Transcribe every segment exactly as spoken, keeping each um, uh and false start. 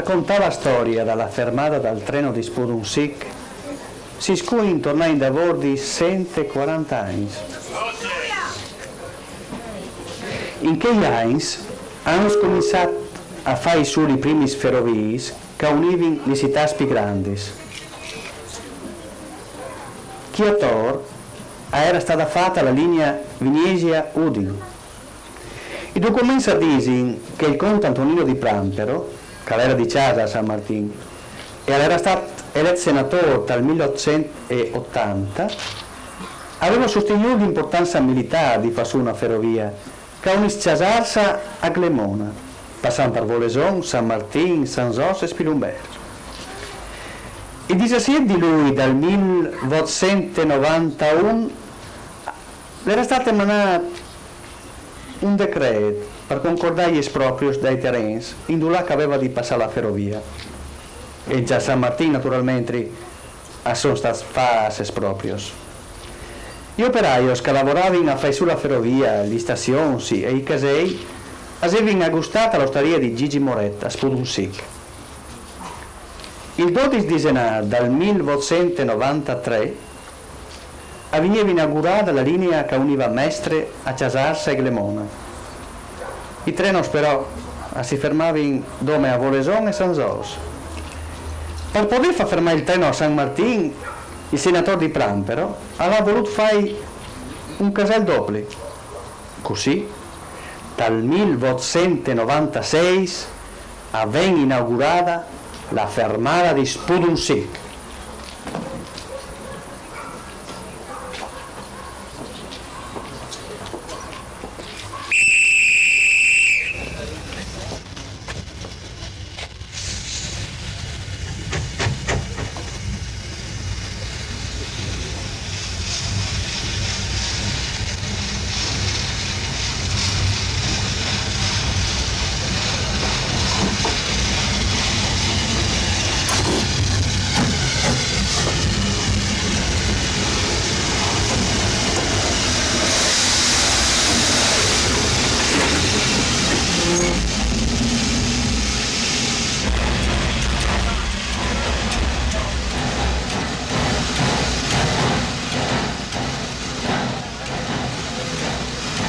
Contâ la storia da la fermada dal treno di Spudunsic si scui intornâ indavôr di cent e cuaranta agns. In chei agns a àn scominçât a fâ sù li primis feroviis che a univin li citâts pi grandis. Chi ator a era stada fata la linea Vignesia-Udin. I documents a disin che il cont Antonino di Prampero, che al era di cjasa a San Martin e al era stât elet senatôr tal mil otcent e otanta, al veva sostignût l'importanza militâr di fâ sù una ferovia che a unìs Cjasarsa a Glemona, passant par Voleson, San Martin, San Zos e Spilumbers. Il disasiet di Lui dal mil votcent e novantaun al era stât emanât un decret par concordâ i esproprios dai terens indulà che a veva di passâ la ferovia. E za a San Martin, naturalmentri, a son stâts fats esproprios. I operaios che a lavoravin a fâ sù la ferovia, li stazions e i casei a zevin agustât a la ostaria di Gigi Moret a Spudunsic. Il dodis di Zenâr dal mil votcent e novantatrê a vigneva inaugurada la linea che a univa Mestre a Cjasarsa e Glemona. I trenos però a si fermavin dome a Voleson e San Zos. Par podê fâ fermâ il treno a San Martin, il senatôr di Prampero al à volût fâi un casel dopli. Cussì, tal mil votcent e novantaseis a ven inaugurada la fermada di Spudunsic.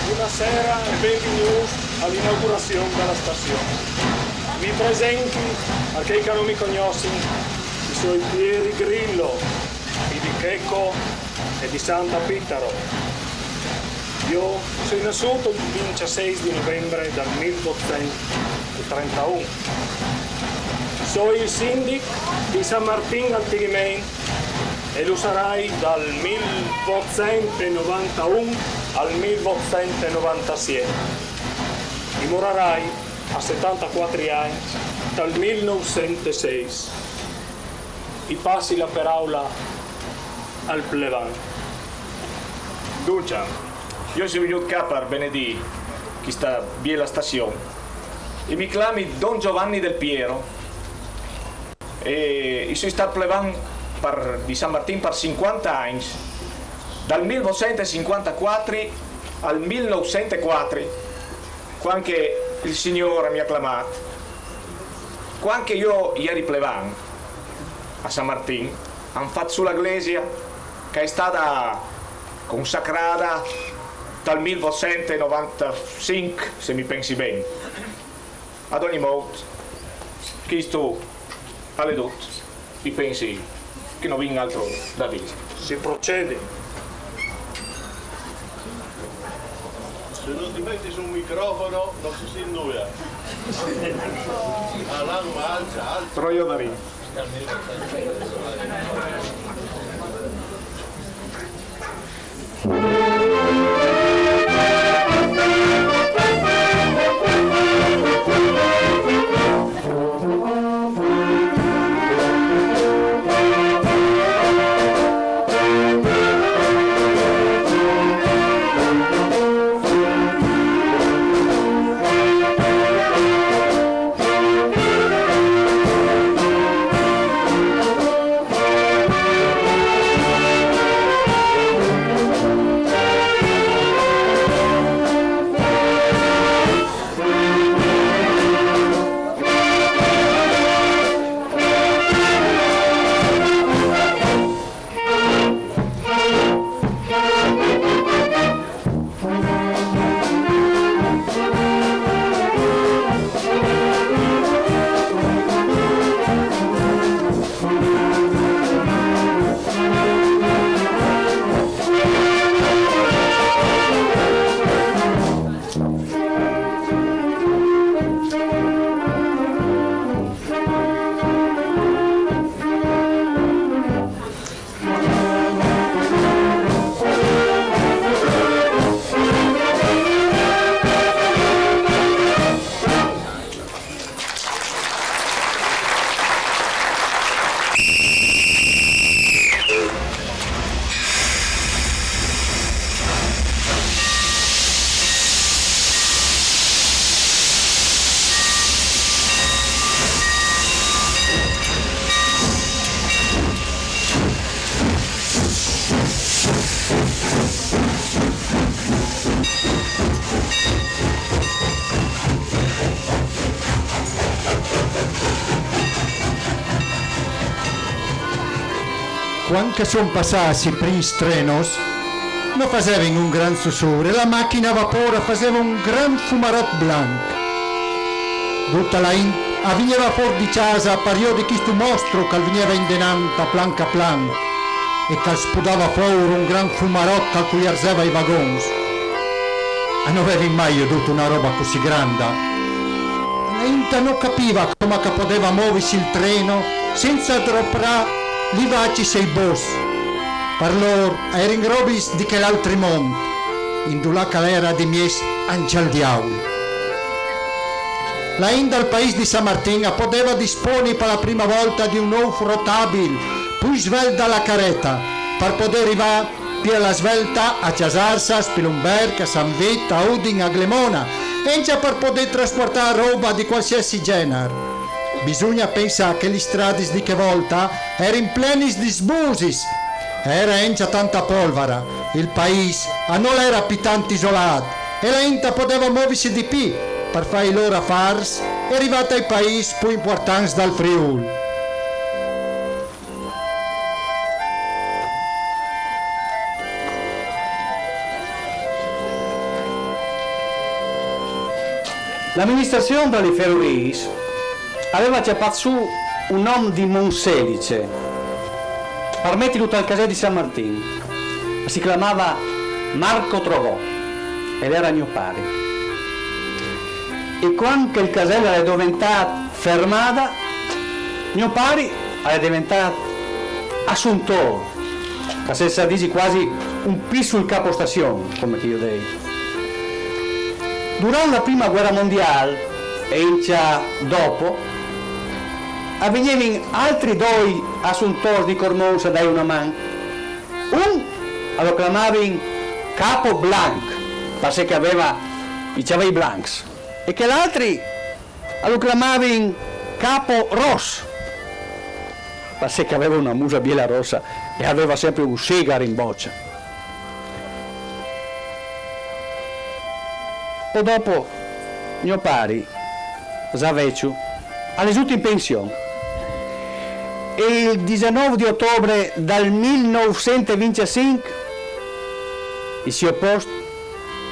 Bonasera e benvignûts a l'inaugurazion da la stazion. Mi presenti, par chei che no mi cognossin, i soi Pieri Grillo, fi di Checo e di Santa Pitaro. Jo soi nassût il vincjaseis di novembre dal mil votcent e trentaun. Soi il sindic di San Martin al Tiriment e lu sarai dal mil votcent e novantaun al mil votcent e novantasit. I morarai a setantacuatri agns dal mil nouvcent e seis. I passi la peraula al plevan. Duncje, jo o soi vignût ca par benedî chista biela stazion e mi clami Don Giovanni Del Piero e i soi stât plevan par, di San Martin par cincuanta agns, dal mil votcent e cincuantacuatri al mil nouvcent e cuatri, cuant che il Signôr mi à clamât. Cuant che jo i eri plevan a San Martin, a àn fat sù la glesia, che a è stada consacrada tal mil votcent e novantacinc, se mi pensi ben. Ad ogni mot, chistu al è dut. I pensi che no vin altro da dî. Si procedi. Se no ti metis un microfono no si sint nuia. Alan, ma alza, alza. Però jo darìn. Cuant che a son passâts i prins trenos, no fasevin un grant sussûr e la machina a vapôr a faseva un grant fumarot blanc. Duta la int a vigneva fôr di cjasa par jodi chist mostri che al vigneva indenant a planc a planc e che al spudava fôr un grant fumarot che al cuierzeva i vagons. A no vevin mai jodût una roba cussì granda. La int a no capiva coma che a podeva movisi il treno sensa adoprâ li vacis e i bos. Par lôr a jerin robis di chel altri mont, indulà che al era di mies ancje il diaul. La int dal paîs di San Martin a podeva disponi par la prima volta di un ôf rotabil, plui svelt da la careta, par podê rivâ plui a la svelta a Cjasarsa, a Spilumberc, a San Vit, a Udin, a Glemona, encja par podê traspuartâ roba di cualsisei gjenar. Bisugna pensâ che lis stradis di chê volta a jerin plenis di sbusis. A era encja tanta polvara, il paîs a nol era plui tant isolât e la int a podeva movisi di plui par fâ i lôr afârs e rivâ tai paîs plui impuartants dal Friûl. L'aministrazion da li feruriis a veva cjapât sù un om di Monselice par metilu tal casel di San Martin. Si clamava Marco Trovò e al era gno pari. E cuant che il casel al è deventât fermada, gno pari al è deventât assuntôr, che al sè disi cuasi un pissul capostazion, come che jo dîs. Durant la prima vuera mondiâl e encja dopo, a vignevin altris doi assuntôrs di Cormons a dâi una man. Un a lu clamavin Capo Blanc, parcè che al veva i cjavei blancs, e chel altri a lu clamavin Capo Ros, parcè che al veva una musa biela rossa e al veva simpri un sigar in bocja. Po dopo, gno pari, za vecju, al è jût in pension. E il disenûf di otobre dal mil nûfcent e vincjecinc, il siô post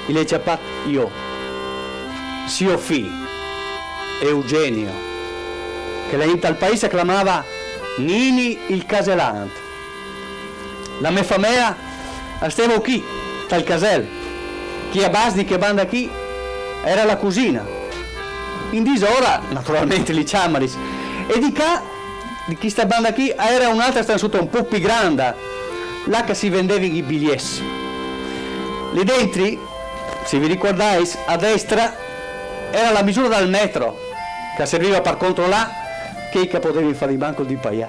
i l'ai cjapât jo, siô fi, Eugenio, che la int tal paîs a clamava Nini il caselant. La mê famea a steva chi, tal casel, chi a bas di chê banda chi a era la cusina. In disora, naturalmentri, li cjamaris. E di ca, di chista banda chi, a era un'altra stanzuta un pôc plui granda, là che si vendevin i biliets. Li dentri, se vi ricuardais, a destra, a era la misura dal metro, che a serviva par controlâ chei che a podevin fâ di mancul di paiâ.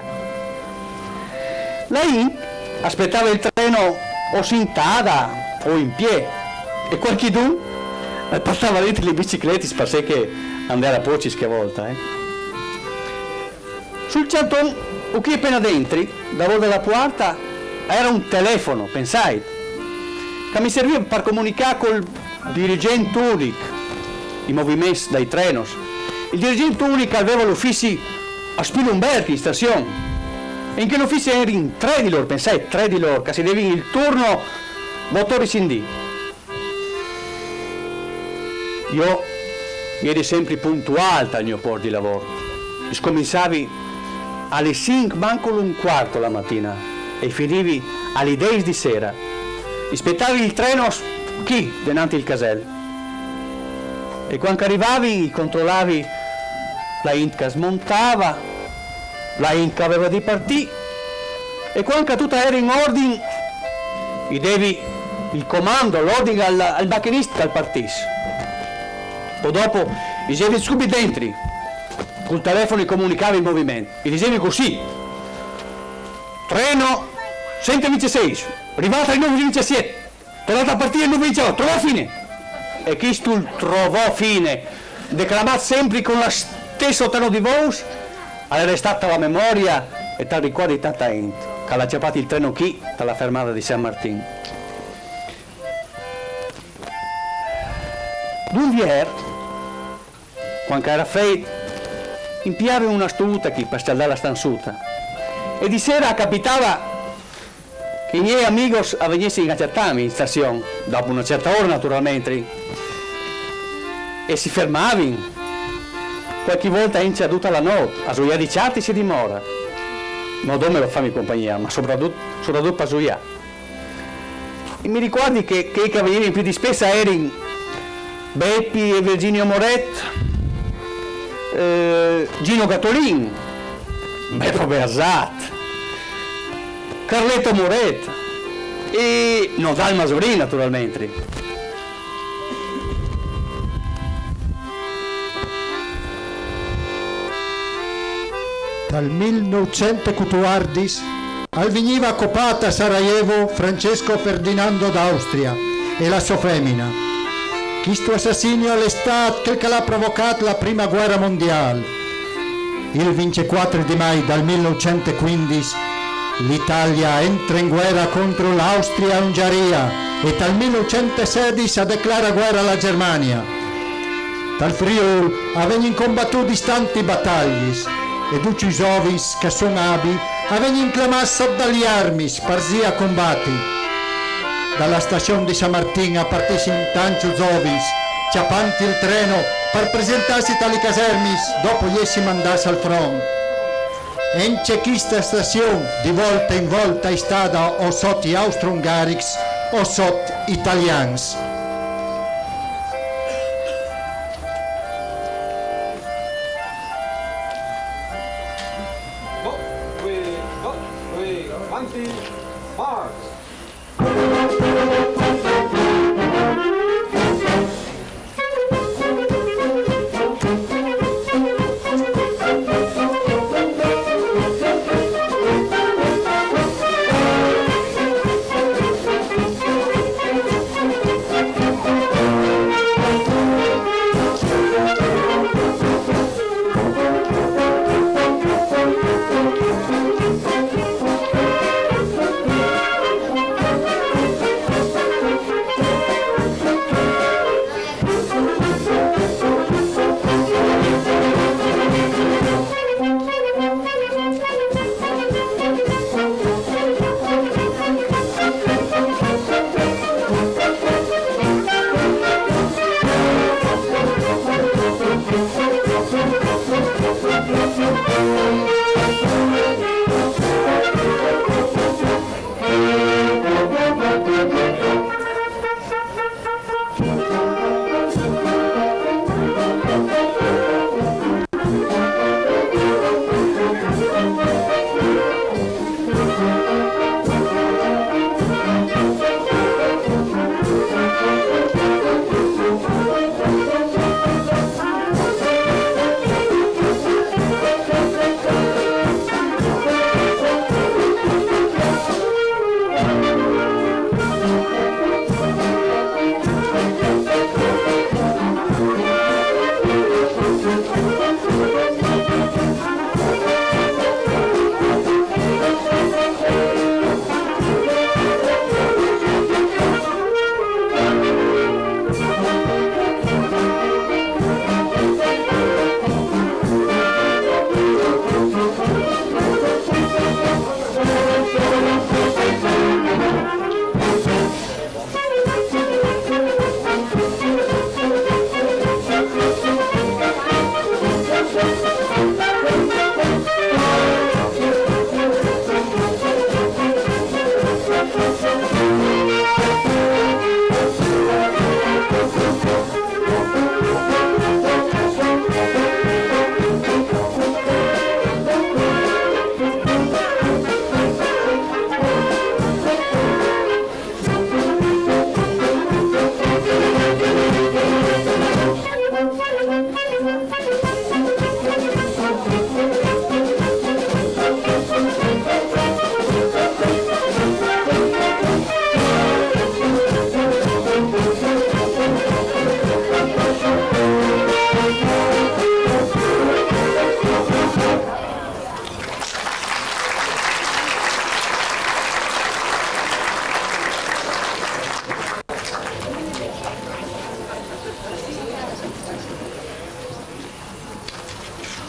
La int a spietava il treno o sintada o in pie, e cualchidun al puartava dentri li bicicletis, parcè che a 'nd era pôcs chê volta, eh. Sul cjanton, o chi apena dentri, davôr da la puarta, a era un telefono, pensait, che mi serviva par comunicâ cul dirigent unic i moviments dai trenos. Il dirigent unic al veva l'ufizi a Spilumberc, in stazion. E in chel ufizi a jerin trê di lôr, pensait, trê di lôr, che si devin il turno vot oris in dì. Jo i jeri simpri puntuâl tal gno pôc di lavôr. I scominsavi a li cinc mancul un cuart la matina e i finivi a li dîs di sera. I spietavi il treno chi, denant il casel. E cuant che a rivavi, i controlavi la int che a smontava, la int che a veva di partî, e cuant che dut a era in ordin, i devi il comando, l'ordin al, al machinist che al partìs. Po dopo i jevi subit dentri, cul telefono i comunicavi il moviment, i disevi cussì: Treno centovincjeseis, rivât ai nûf e vincjesiet, tornât a partî ai nûf e vincjot, trovò fine. E chist trovò fine, declamât simpri cun la stessa tona di vôs, al è restât ta la memoria e tal ricuart di tanta int che al à cjapât il treno chi, ta la fermada di San Martin. D'unvier, cuant che a era freit, i impiavin una stuta chi par scjaldâ la stanzuta. E di sera a capitava che i miei amigos a vegnissin a cjatâmi in stazion, dopo una certa ora naturalmentri, e si fermavin, cualchi volta encja duta la not, a zuiâ di cjartis e di mora. No dome par fâmi compagnia, ma sopratut, sopratut par zuiâ. E mi ricuardi che, che chei che a vegnivin plui dispès a erin Bepi e Virginio Moret, eh, Gino Gattolin, Bepo Beazzat, Carleto Moret e Nodal Mazurin, naturalmentri. Dal mil nûfcent e cutuardis al vigniva copât a Sarajevo Francesco Ferdinando d'Austria e la sô femina. Chistu assassinio al è stât chel che al à provocât la prima guerra mondiâl. Il vincjecuatri di Mai dal mil nûfcent e cuindis l'Italia a jentre in guera contro la Austria-Ungjaria e tal mil nûfcent e sedis a declara guera a la Gjermania. Tal Friûl a vegnin combatudis tantis bataglis e ducj i zovins che a son a bî a vegnin clamâts sot da lis armis par zî a combati. Da la stazion di San Martin a partissin tancj zovins, cjapant il treno par presentâsi ta lis casermis dopo jessi mandâts al front. Encje chista stazion, di volta in volta, a è stada o sot i austro-ungarics o sot i talians. Go, we, go, we, avanti, march!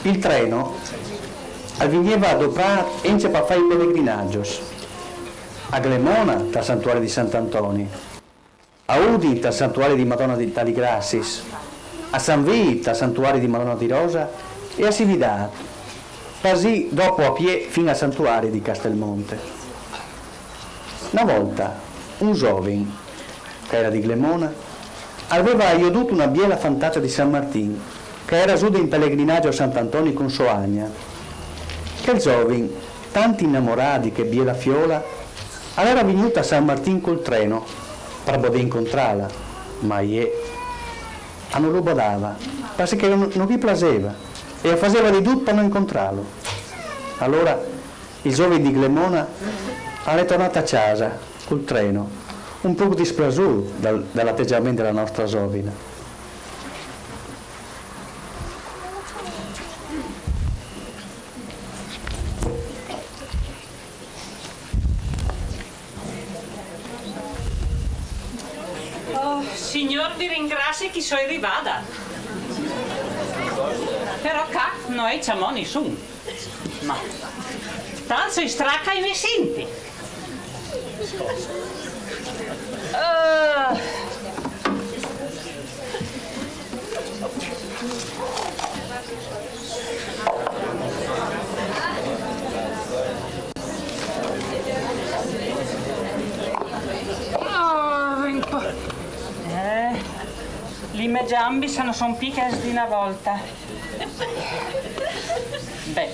Il treno al vigneva adoprât encje par fâ i pelegrinazos. A Glemona, tal santuari di Sant'Antoni, a Udin, tal santuari di Madona di, da li Grassiis, a San Vît, tal santuari di Madona di Rosa, e a Sividât, par zî dopo a piè fin al santuari di Castelmonte. Na volta, un zovin, che al era di Glemona, al veva jodût una biela fantacia di San Martin, che al era zude in pelegrinaç a Sant'Antoni cun sô agna. Chel zovin, tant inamorât di chê biela fiôla, al era vignût a San Martin cul treno, par podê incontrâla, ma jê a no lu badava, parcè che no, no ghi plaseva, e a faseva di dut par no incontrâlu. Alora, il zovin di Glemona al è tornât a cjasa cul treno, un pôc displasût dal, dal ategjament de la nostra zovina. Oh, Signôr, vi ringrazi che soi rivada. Però ca no è cjamò nissun. Ma tant soi straca e mi sinti. Ah. Ah, ven qua. Eh, li me gjambis a no son pi chês di na volta. Beh,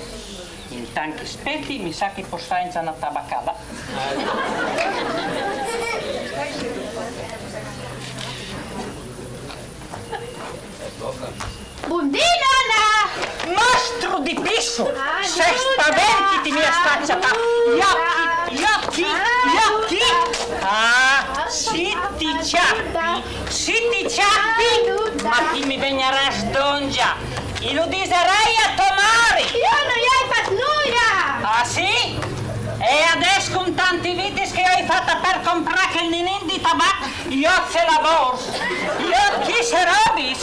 intant che i spieti, mi sa che i pues fâ encja na tabacada. Bundì, nona! Mostru di pissu! Ah, se spaventiti, mia, ah, stacia ca! Aiuto! Joi chi, joi chi! Ah, se ti cjapi, se ti cjapi, ma ti mi vegnarâs dongja! I lu disarai a to mari! Jo no i ai fat nuia! Ah, sì? E adès cun tanti vitis che i ai fat par comprâ chel ninin di tabac, jo ce lavôrs, jo chês robis!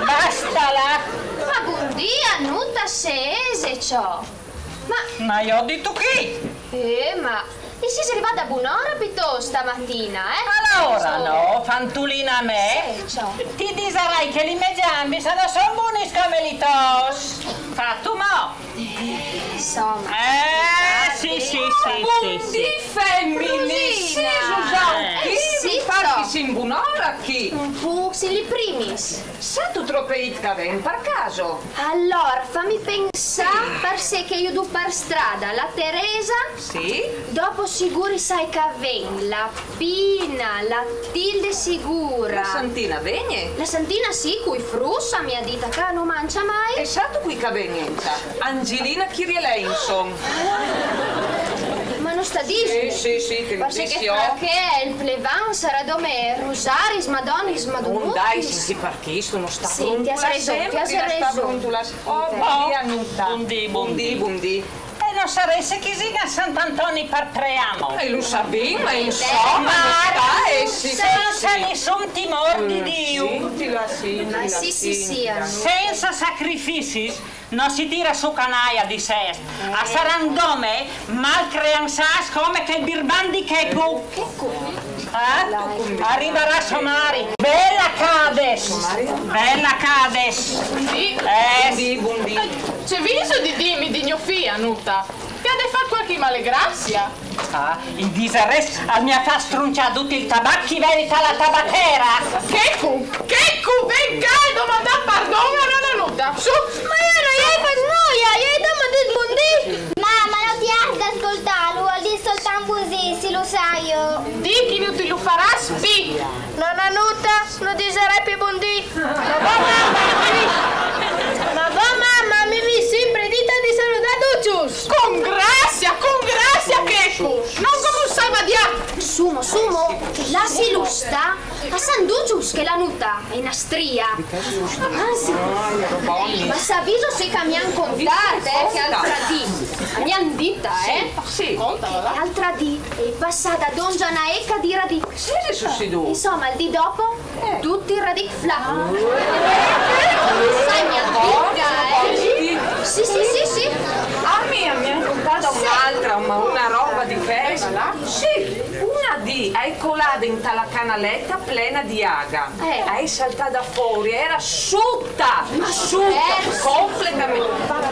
Basta là! Ma bundì, Anuta, ce ise ciò? Ma... Ma jo dîstu chi? Eh, ma ti sês rivada a bunora piutost stamatina, eh? Alora no, fantulina me. Sì, ciò. Ti disarai che li me gjambis a no son bunis come li tôs. Fatu mo. Eh, insoma. Eh, sì, sì, sì, sì, sì. Bundì, feminis, Rusina. Sì, Susan, eh, chi, sì, mi par che sês in bunora chi. Un pôc, sì, li primis. Sâstu trop int che a ven, par caso? Alora, fami pensâ, sì, parcè che ju du par strada la Teresa, sì, dopo sigûr i sai che a ven la Pina, la Tilde sigura. La Santina vegne? La Santina sì, cui fruts, mi à dit che no mancia mai. E sâstu cui che a ven encja? Angelina Kirieleison. Ma no sta dî. Sì, sì, sì, che... Parcè che fra chê e il plevan a sarà dome rusaris, madonis, madonutis. Dai, sì, sì, par chistu no sta... Sì, ti âs reson, ti âs reson. Oh, bundì, Anuta. Bundì, bundì, bundì. E no sarès che i sin a Sant'Antoni par preâ mo? Eh, lu savìn, ma insoma, no sta, eh, sì, sì, sensa nissun timôr di Diu. Sintila, sintila, sì, sì, sì, sintila. Sensa sacrificis, no si tira sù canaia di sest. A saran dome malcreançâts come chel birban di Checu. Eh? A rivarà so mari. Bela che a ès! Bela che a ès! Bundì. Eh. Bundì, bundì. Ce vêso di dîmi di gno fi, Anuta? Che al à fat cualchi malegracia? Ah, i disarès, al mi à fat strunciâ dut il tabac che i vevi ta la tabachera. Checu, Checu, ven ca e domandâ pardon a nona Anuta. Sù. Ma jo no i ai fat nuia, i ai domandât bundì. Mama, no ti âs di scoltâlu, al dîs soltant bundì, sì, lu sai jo. Dì che no ti lu farâs pi. Nona Anuta, no disarai pi bundì. Ma va, mama, mi, ma va, mama, mi vês simpri dita di saludâ ducjus. Cun gracia, cun gracia, Checu. No come un salvadià. Sù mo, sù mo, lassilu stâ. A san ducjus che la Anuta e je na stria. Anzit, ma savêso ce che mi àn contât, eh, chê altra dì? Mi àn dit, eh? Sì, sì. Conta, va. Chê altra dì e je passada dongja na eca di radics. Sì, sì, sì, sì, tu. Insoma, il dì dopo, eh, ducj i radics flâts. Sai, mi àn dit, eh? Sì, sì, sì, sì. A mi, mi àn contât Un'altra, ma una roba di questa. Sì, una dì, è colada in la canaleta plena di aga. Eh. È saltada fuori, era suta, ma suta, eh, completamente.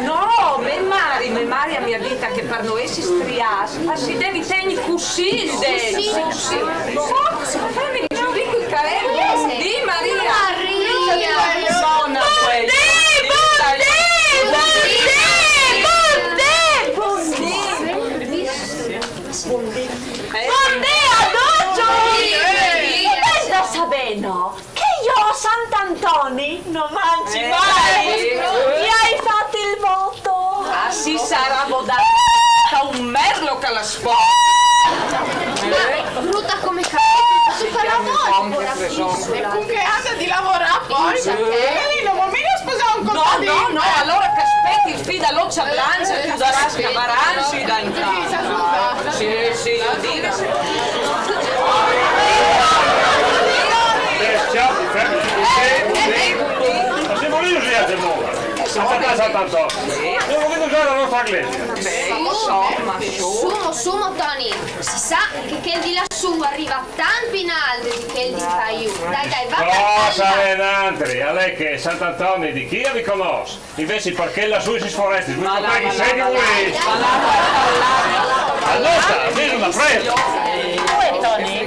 No, me mari, me mari mi ha dita che per no essi strias, ma si devi tegni cusì il dente. Cusì. Forza, fammi giudicare il carrello. Di Maria. Maria. Donna, quella. Bondì, bondì, bondì, bondì. Bondì a tutti. Bondì. Bondì. Bondì. Bondì. Bondì. Che io a Sant'Antoni non mangi mai. Eh, sì. Mi hai fatto il voto. Ah, si sarà votato un merlo che la sposa. Ma brutta come capelli, super lavoro, ora. E con che ha di lavorare poi? Pensa te. Lei non vuol mica sposare un contadino. No, no, no, allora che aspetti il figlio all'occia blanca, tu darà scavarà, si dà in casa. Sì, sì, lo dico. Eh, ciao, fermi, fermi, fermi. Ma siamo lì, così a Gemona. Santa Casa tanto. Devo che giocare la nostra iglesia. Sumo, sumo, Toni. Si sa che quel di lassù arriva tanto in alto di quel di Caiù. Dai, dai, va. Cosa, Renandri? A lei che Sant'Antoni di chi vi conosco? Invece perché lassù si sforesti? Ma no, ma no, ma no. Allora, vedi una presa. Uè, Toni,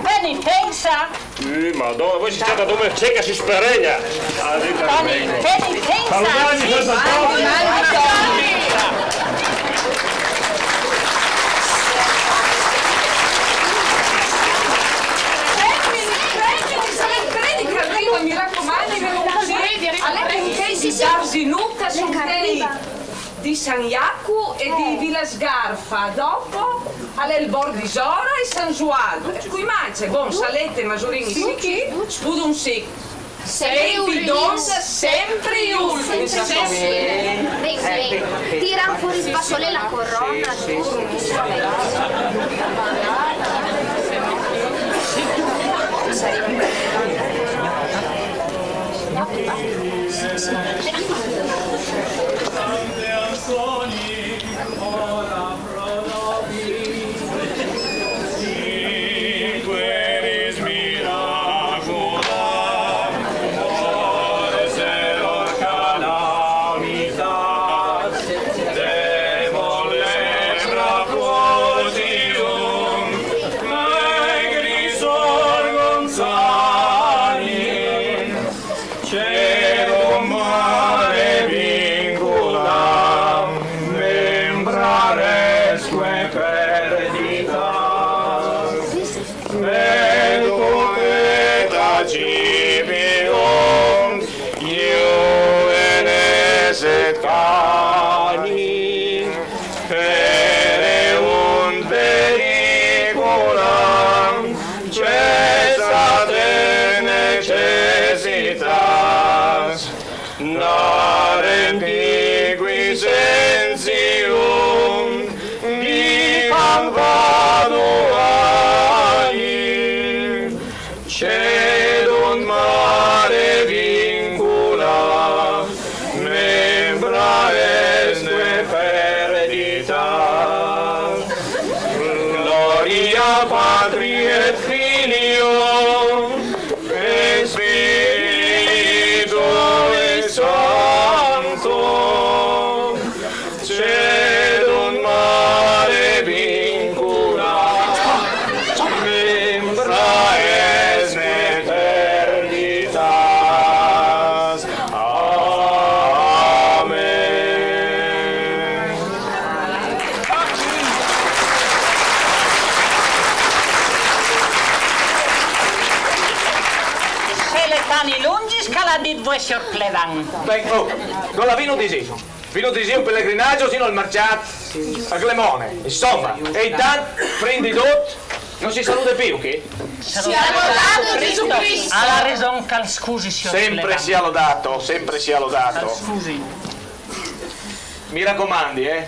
penitenza. Eh, Madonna, voi siete da dove c'è che si speregna? Ah, dite, Toni, penitenza. Salutami, sì, Sant'Antoni. Mandi, mandi, Toni. Fermi, fermi, fermi, che arriva, mi raccomando, che non si vede, arriva. Allora, in che si darsi nuda su che di San Jacu e di Villa Sgarfa, dopo al è il Bordisora e San Zual. Qui mangia, bon, salete, masurini, sì, sì, pudun sì. Sempre ultimi, sempre ultimi. Ven, ven. Tira fuori il fazzoletto, la corona. Sì, sì, sì. Cedum mare vinculam, membra resque perditas. Metu peta civium, iuvenes et cani, pereunt periculam, cessat in necessitas, narent, qui sentium dicam vado ai. Cedunt mare vincula, membra est perditas. Gloria Patri et Filio et Spiritu et Sancto. Cedunt mare vincula, membra est perditas. Amen. Sele tani lungis che l'ha dit voi, sior plevan. Ben, oh, non la vino di Gesù. Vino di Gesù un pellegrinaggio sino al merciato a Clemone, insomma, e intanto, prima di tutto, non si saluta più, che? Si è lodato Gesù Cristo. Ha la ragione, che scusi, signor Sempre Clement. Sia lodato, sempre sia lodato. Scusi. Mi raccomandi, eh?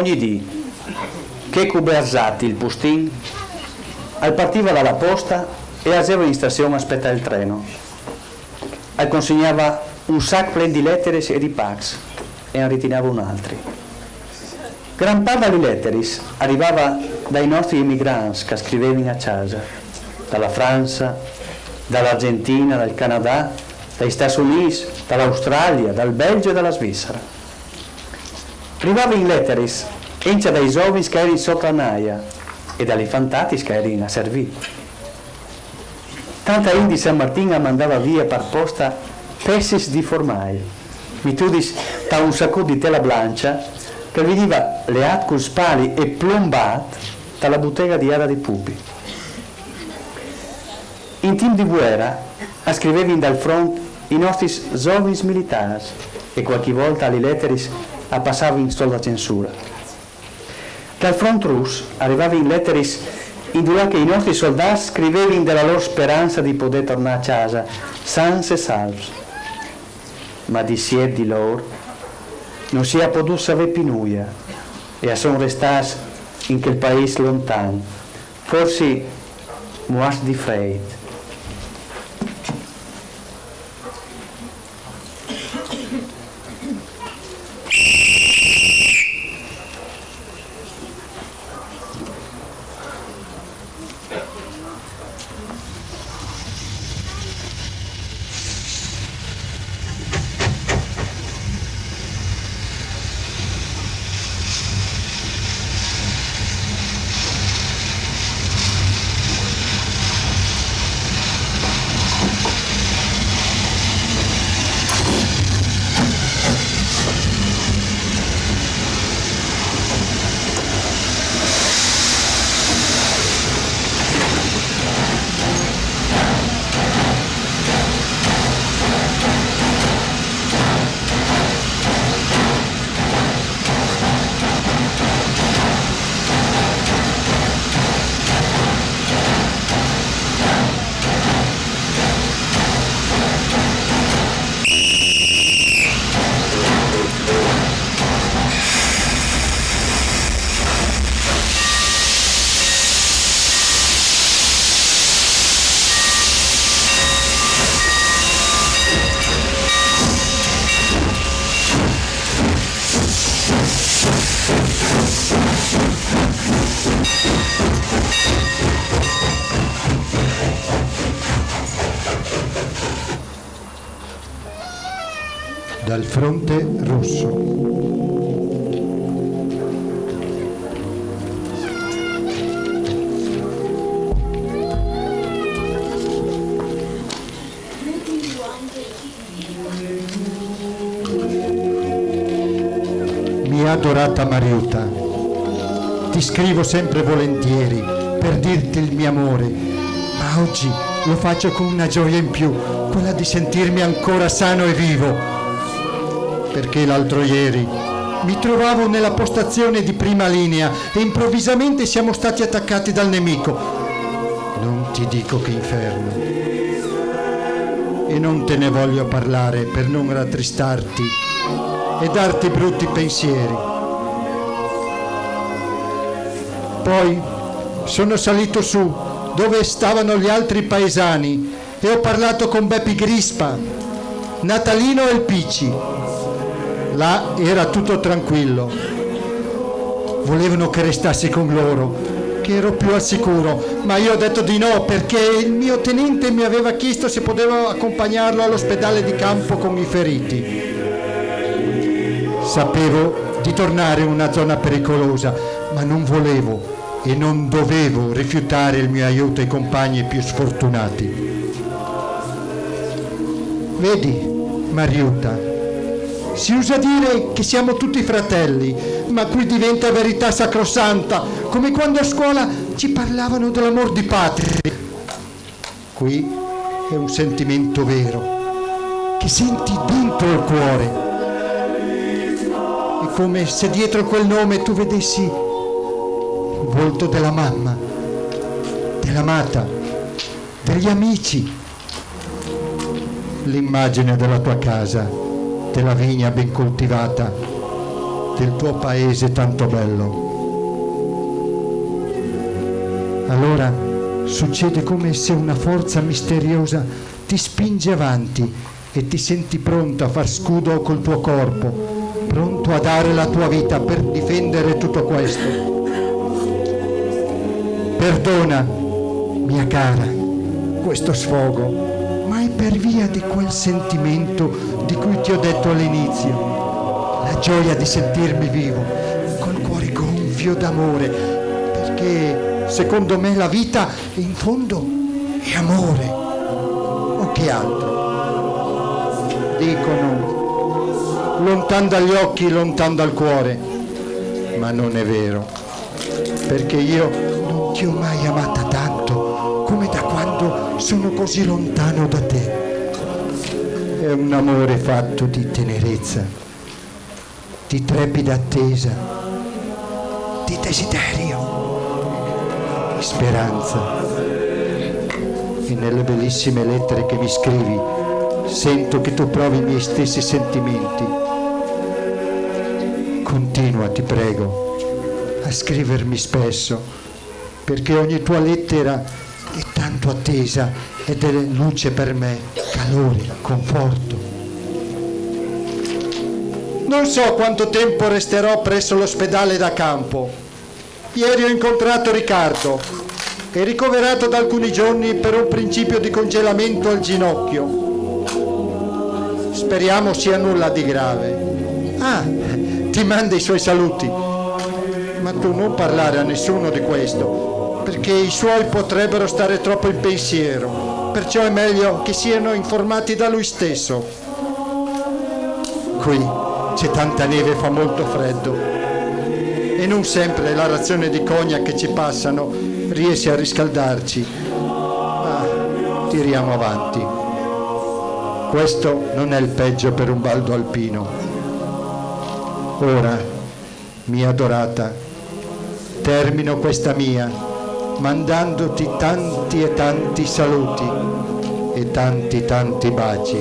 Ogni dì, chê cubèrt zat il pustin, al partiva da la posta e al zeva in stazion a spetâ il treno. Al consegnava un sac plen di leteris e di pacs e al ritinava un altri. Gran part da li leteris al rivava dai nostri emigrants che a scrivevin a cjasa, da la Fransa, da la Argentina, dal Canadà, dai Stâts Unîts, da la Australia, dal Belgio e da la Svizera. Rivavin leteris encja dai zovins che a jerin sot la naia e da li fantatis che a jerin a servî. Tanta int di San Martin a mandava via par posta pecis di formai, mitudis ta un sacot di tela blancia che al vigniva leât cul spali e plombât ta la butega di Ada di Pupi. In timp di vuera a scrivevin dal front i nostris zovins militârs e cualchi volta li leteris a passavin sot la censura. Dal front rus a rivavin leteris indulà che i nostris soldâts a scrivevin da la lôr speransa di podê tornâ a cjasa sans e salvs. Ma di siet di lôr no si à podût savê pi nuia e a son restâts in chel paîs lontan, forsi muarts di freit. Dal fronte russo. Mia adorata Mariuta, ti scrivo sempre volentieri per dirti il mio amore, ma oggi lo faccio con una gioia in più, quella di sentirmi ancora sano e vivo. Perché l'altro ieri mi trovavo nella postazione di prima linea e improvvisamente siamo stati attaccati dal nemico. Non ti dico che inferno. E non te ne voglio parlare per non rattristarti e darti brutti pensieri. Poi sono salito su dove stavano gli altri paesani e ho parlato con Beppi Grispa, Natalino e il Picci. Là era tutto tranquillo. Volevano che restassi con loro, che ero più al sicuro, ma io ho detto di no perché il mio tenente mi aveva chiesto se potevo accompagnarlo all'ospedale di campo con i feriti. Sapevo di tornare in una zona pericolosa, ma non volevo e non dovevo rifiutare il mio aiuto ai compagni più sfortunati. Vedi, Mariuta, si usa dire che siamo tutti fratelli, ma qui diventa verità sacrosanta, come quando a scuola ci parlavano dell'amor di patria. Qui è un sentimento vero, che senti dentro il cuore. È come se dietro quel nome tu vedessi il volto della mamma, dell'amata, degli amici, l'immagine della tua casa, della vigna ben coltivata, del tuo paese tanto bello. Allora succede come se una forza misteriosa ti spinge avanti e ti senti pronto a far scudo col tuo corpo, pronto a dare la tua vita per difendere tutto questo. Perdona, mia cara, questo sfogo, ma è per via di quel sentimento di cui ti ho detto all'inizio, la gioia di sentirmi vivo, col cuore gonfio d'amore, perché secondo me la vita in fondo è amore, o che altro? Dicono, lontan dagli occhi, lontan dal cuore, ma non è vero, perché io non ti ho mai amata tanto come da quando sono così lontano da te. È un amore fatto di tenerezza, di trepida attesa, di desiderio, di speranza. E nelle bellissime lettere che mi scrivi sento che tu provi i miei stessi sentimenti. Continua, ti prego, a scrivermi spesso, perché ogni tua lettera è tanto attesa ed è luce per me, calore, conforto. Non so quanto tempo resterò presso l'ospedale da campo. Ieri ho incontrato Riccardo. È ricoverato da alcuni giorni per un principio di congelamento al ginocchio. Speriamo sia nulla di grave. Ah, ti manda i suoi saluti. Ma tu non parlare a nessuno di questo, perché i suoi potrebbero stare troppo in pensiero. Perciò è meglio che siano informati da lui stesso. Qui c'è tanta neve e fa molto freddo. E non sempre la razione di cognac che ci passano riesce a riscaldarci. Ma tiriamo avanti. Questo non è il peggio per un baldo alpino. Ora, mia adorata, termino questa mia mandandoti tanti e tanti saluti e tanti tanti baci.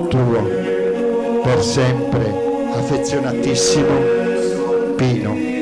Tuo, per sempre, affezionatissimo Pino.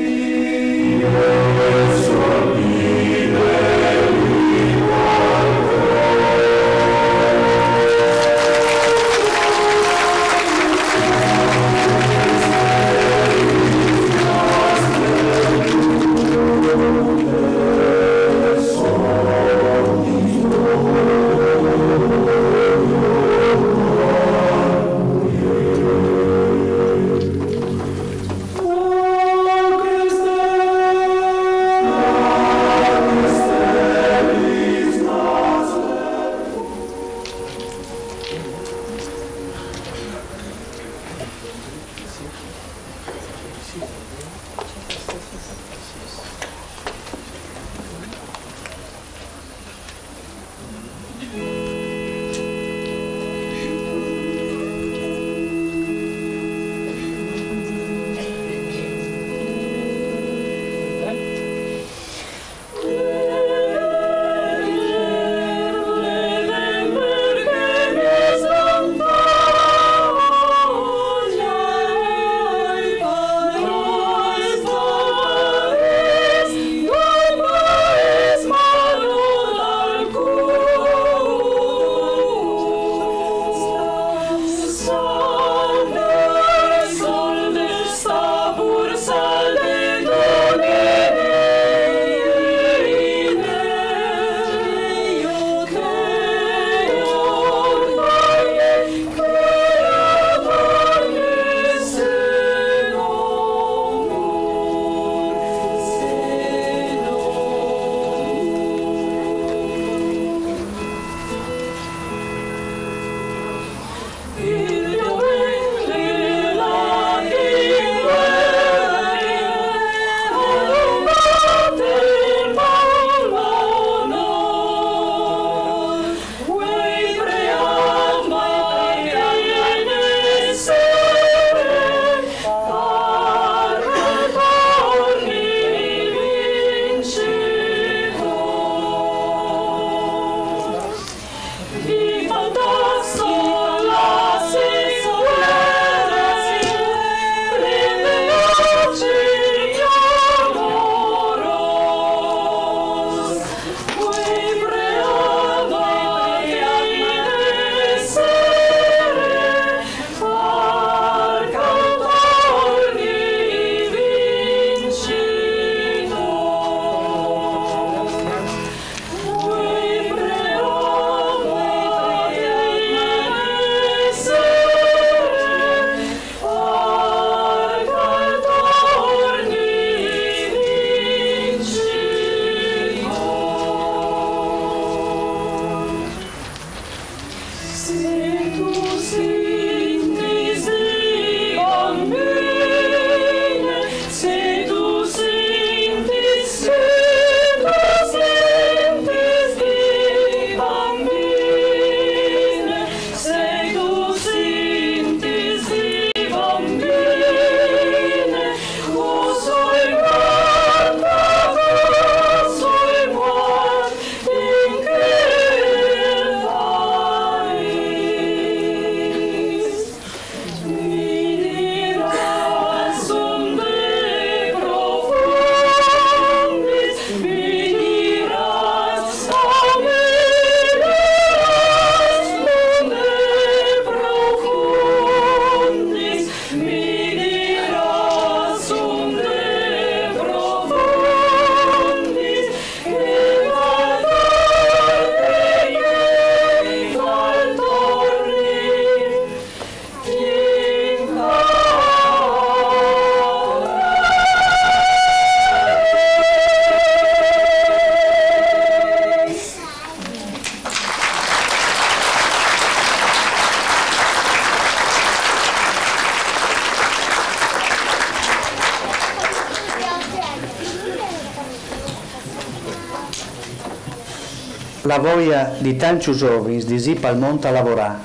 La voia di tancj zovins di zì pal mont a lavorâ,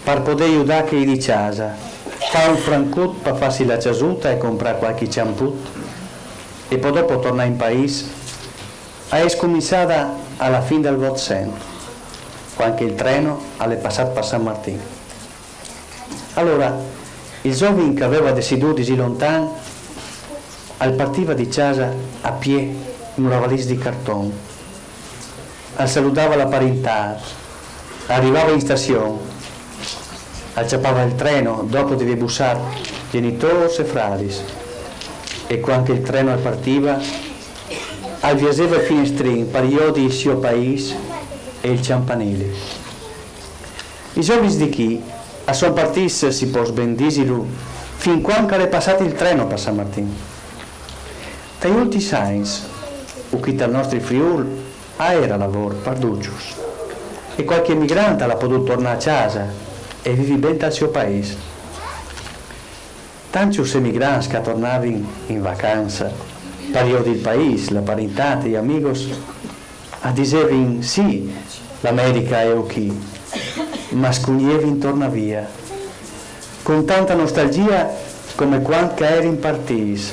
par podê judâ chei di cjasa, fâ un francut par fâsi la cjasuta e comprâ cualchi cjamput, e po dopo tornâ in paîs, a è scuminçada a la fin dal Votcent, cuant che il treno al è passât par San Martin. Alora, il zovin che al veva decidût di zî lontan, al partiva di cjasa a piè, cun la valîs di carton. Al saludava la parintât, al rivava in stazion, al cjapava il treno dopo di vê bussât gjenitôrs e fradis. E cuant che il treno al partiva, al viazeva il finestrin par jodi il siò paîs e il cjampanili. I zovins di chi a son partîts, si pues ben disilu, fin cuant che al è passât il treno par San Martin. Tai ultins agns, u chi tal nostri Friûl, a era lavôr par ducjus, e cualchi emigrant al à podût tornâ a cjasa e vivi ben tal siò paîs. Tancjus emigrants che a tornavin in vacança, par jodi il paîs, la parintât e i amigos, a disevin: sì, la America a è u chi, ma a scugnevin tornâ via, cun tanta nostalgjia, come cuant che a erin partîts,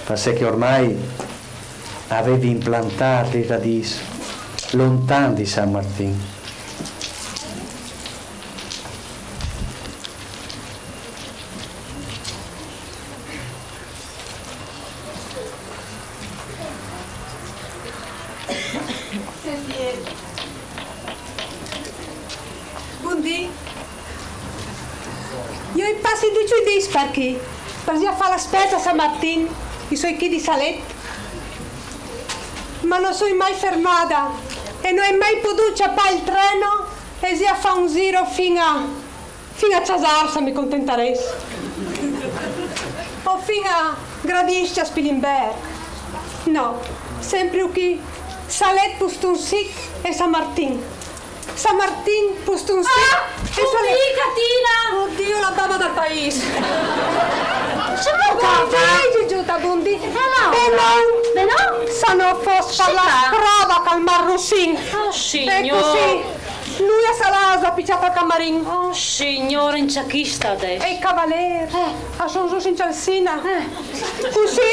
parcè che ormai a vevin plantât lis radîs lontan di San Martin. Bundì. Jo i passi ducj i dîs par chi, par zî a fâ la spese a San Martin, i soi chi di Salet. Ma no soi mai fermada e no ai mai podût cjapâ il treno e zî a fâ un ziro fin a fin a Cjasârs mi contentarès. O fin a Gradiscjas, Pilimberc. No, sempri u chi, Salet, Pustunsic e San Martin. San Martin, Pustunsic e Salet. Bundì, Catina! Oddio, la baba dal paîs. Come stai, Gigiuta, bundì? Benon. Benon? Se no fos par la scroda che al marrussin. Oh, signôr. E cussì. Lui a sarà sdapicjât al camarin. Oh, signôr, in cjachista adès. E i cavalêrs a son zûts in cjalcina. Cussì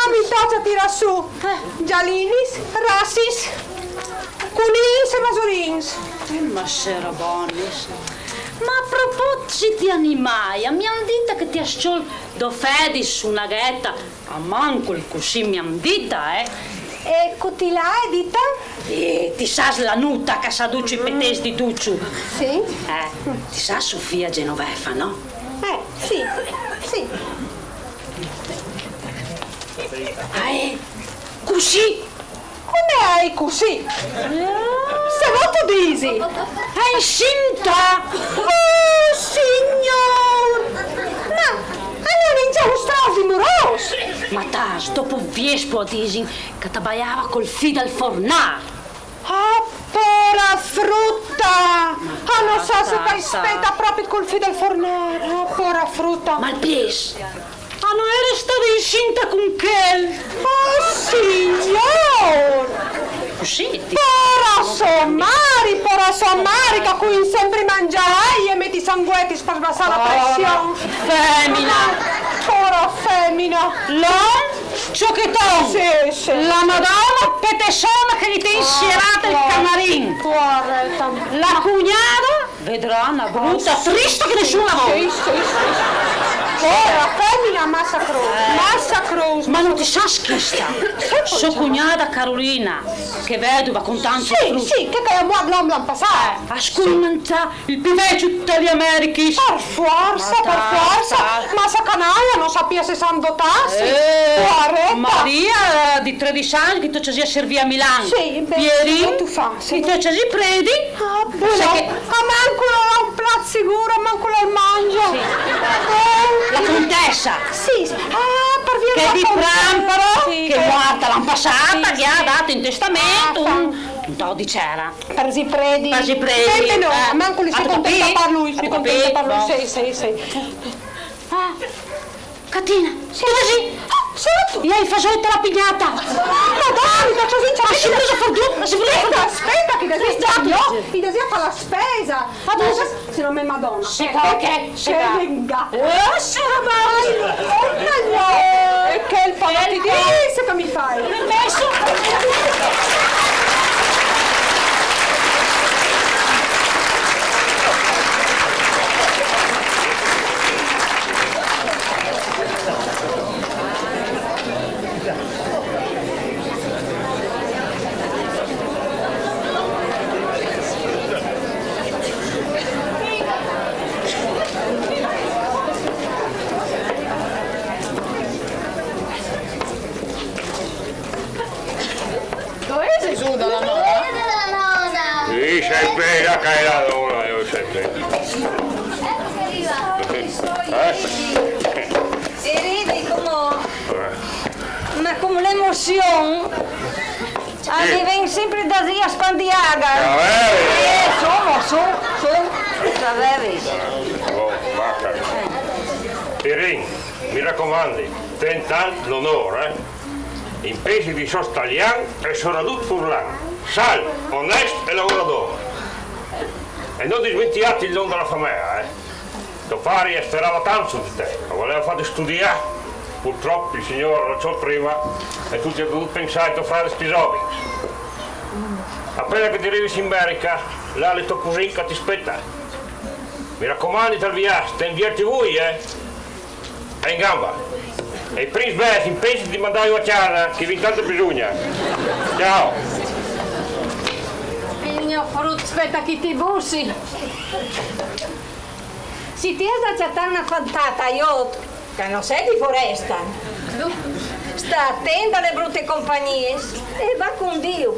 a mi tocje tirâ sù gjalinis, rassis, cunins e masurins. Ma sera bonis. Ma a proposit di animâi, mi àn dita che ti âs cjolt do fedis, una gheta. Almancul cussì mi àn dita, eh. E cui ti la à dita? Eh, ti sâs la Nuta che a sa ducj i petêts di ducj. Sì? Eh, ti sâs Sofia Genoveva, no? Eh, sì, sì. Ah, eh, cussì. Come a è cussì? Se vûstu dîsi. È incinta! Oh, signôr! Ma a no 'nd è mincja un strascj di murôs? Ma tâs, dopo viespri a disin che a tabaiava cul fi dal fornâr. Ah, pôra fruta! Ah, no sai ce che a spieta propit cul fi dal fornâr. Ah, pôra fruta! Ma il piês? Ah, no ere stada incinta cun chel? Oh, signôr! Cussì ti... Pôra sô mari, pôra sô mari, che a cui sempri mangjâ e meti sanguetis par sbassâ la pression. Femina! Pôra femina! L'om, cjocheton! Sì, sì. La Madona petessona che li ten sierât il camarin! Poareta! La cugnada? Vedrà, na bruta, trista che nissun la vûl. Sì, sì, sì. Pôra femina, massa crôs, massa crôs. Ma no ti sâs chista? Sô cugnada Carolina, che veduva cun tancj fruts. Sì, sì, che a è muart l'om l'an passât. A scuminça il pi vecju ta li Americhis. Par forsa, par forsa. Massa canaia, no sa pì se a s'an dotâts. Eh, poareta. Maria di tredis agns che i tocje a servire a Milan. Sì, Pierin, i tocje a servire predi. Ah, bon. Almancul al à un plat sigûr, almancul al mangja. Sì. La contessa. Sì, sì. Ah, par via... Che di Pramparo, che a è muarta l'an passât, che i à dât in testament un, un toc di cera. Par zî predi. Par zî predi. Beh, no, almancul si contenta par lui, si contenta par lui, sì, sì, sì. Ah, Catina, sì. Così. Ah, sôl tu. I ai fasoi ta la pignata. Madona, ma così... Aspetta, aspetta, che devo stare io, che devo fare la spesa. Ma tu se non me madonna. Che, che, che venga. Eh, e che il palo ti dice che mi fai. Messo. Dove sei su dalla nonna? Dalla nonna. Sì, sei bella che è la donna, io sei bella. Ecco che arriva. Eh? E ridi come, ma con l'emozione. Ah, mi vien sempre da zia spandiaga. Eh, sono, sono, sono. Sapevi? Oh, basta. Pierin, mi raccomandi, ten tant l'onore, eh? Impesi di sos talian e soradut furlan. Sal, onest e lavorador. E non dismenticati il nome della famiglia, eh? To pari sperava tant su di te, lo voleva fare studiare. Purtroppo il Signore lo ciò prima e tutti hanno dovuto pensare ai tuoi frati schizovi. Appena che ti arrivi in America, là le to cugin che ti spetta. Mi raccomando, tal viaggio, te invierti voi, eh? E in gamba. E i primi beh, impegni di mandare a casa, che vi tanto bisogna. Ciao. Il mio frutto, aspetta che ti bussi. Si ti has da chatar una fantata, io, che non sei di foresta. Sta attenta alle brutte compagnie e va con Dio.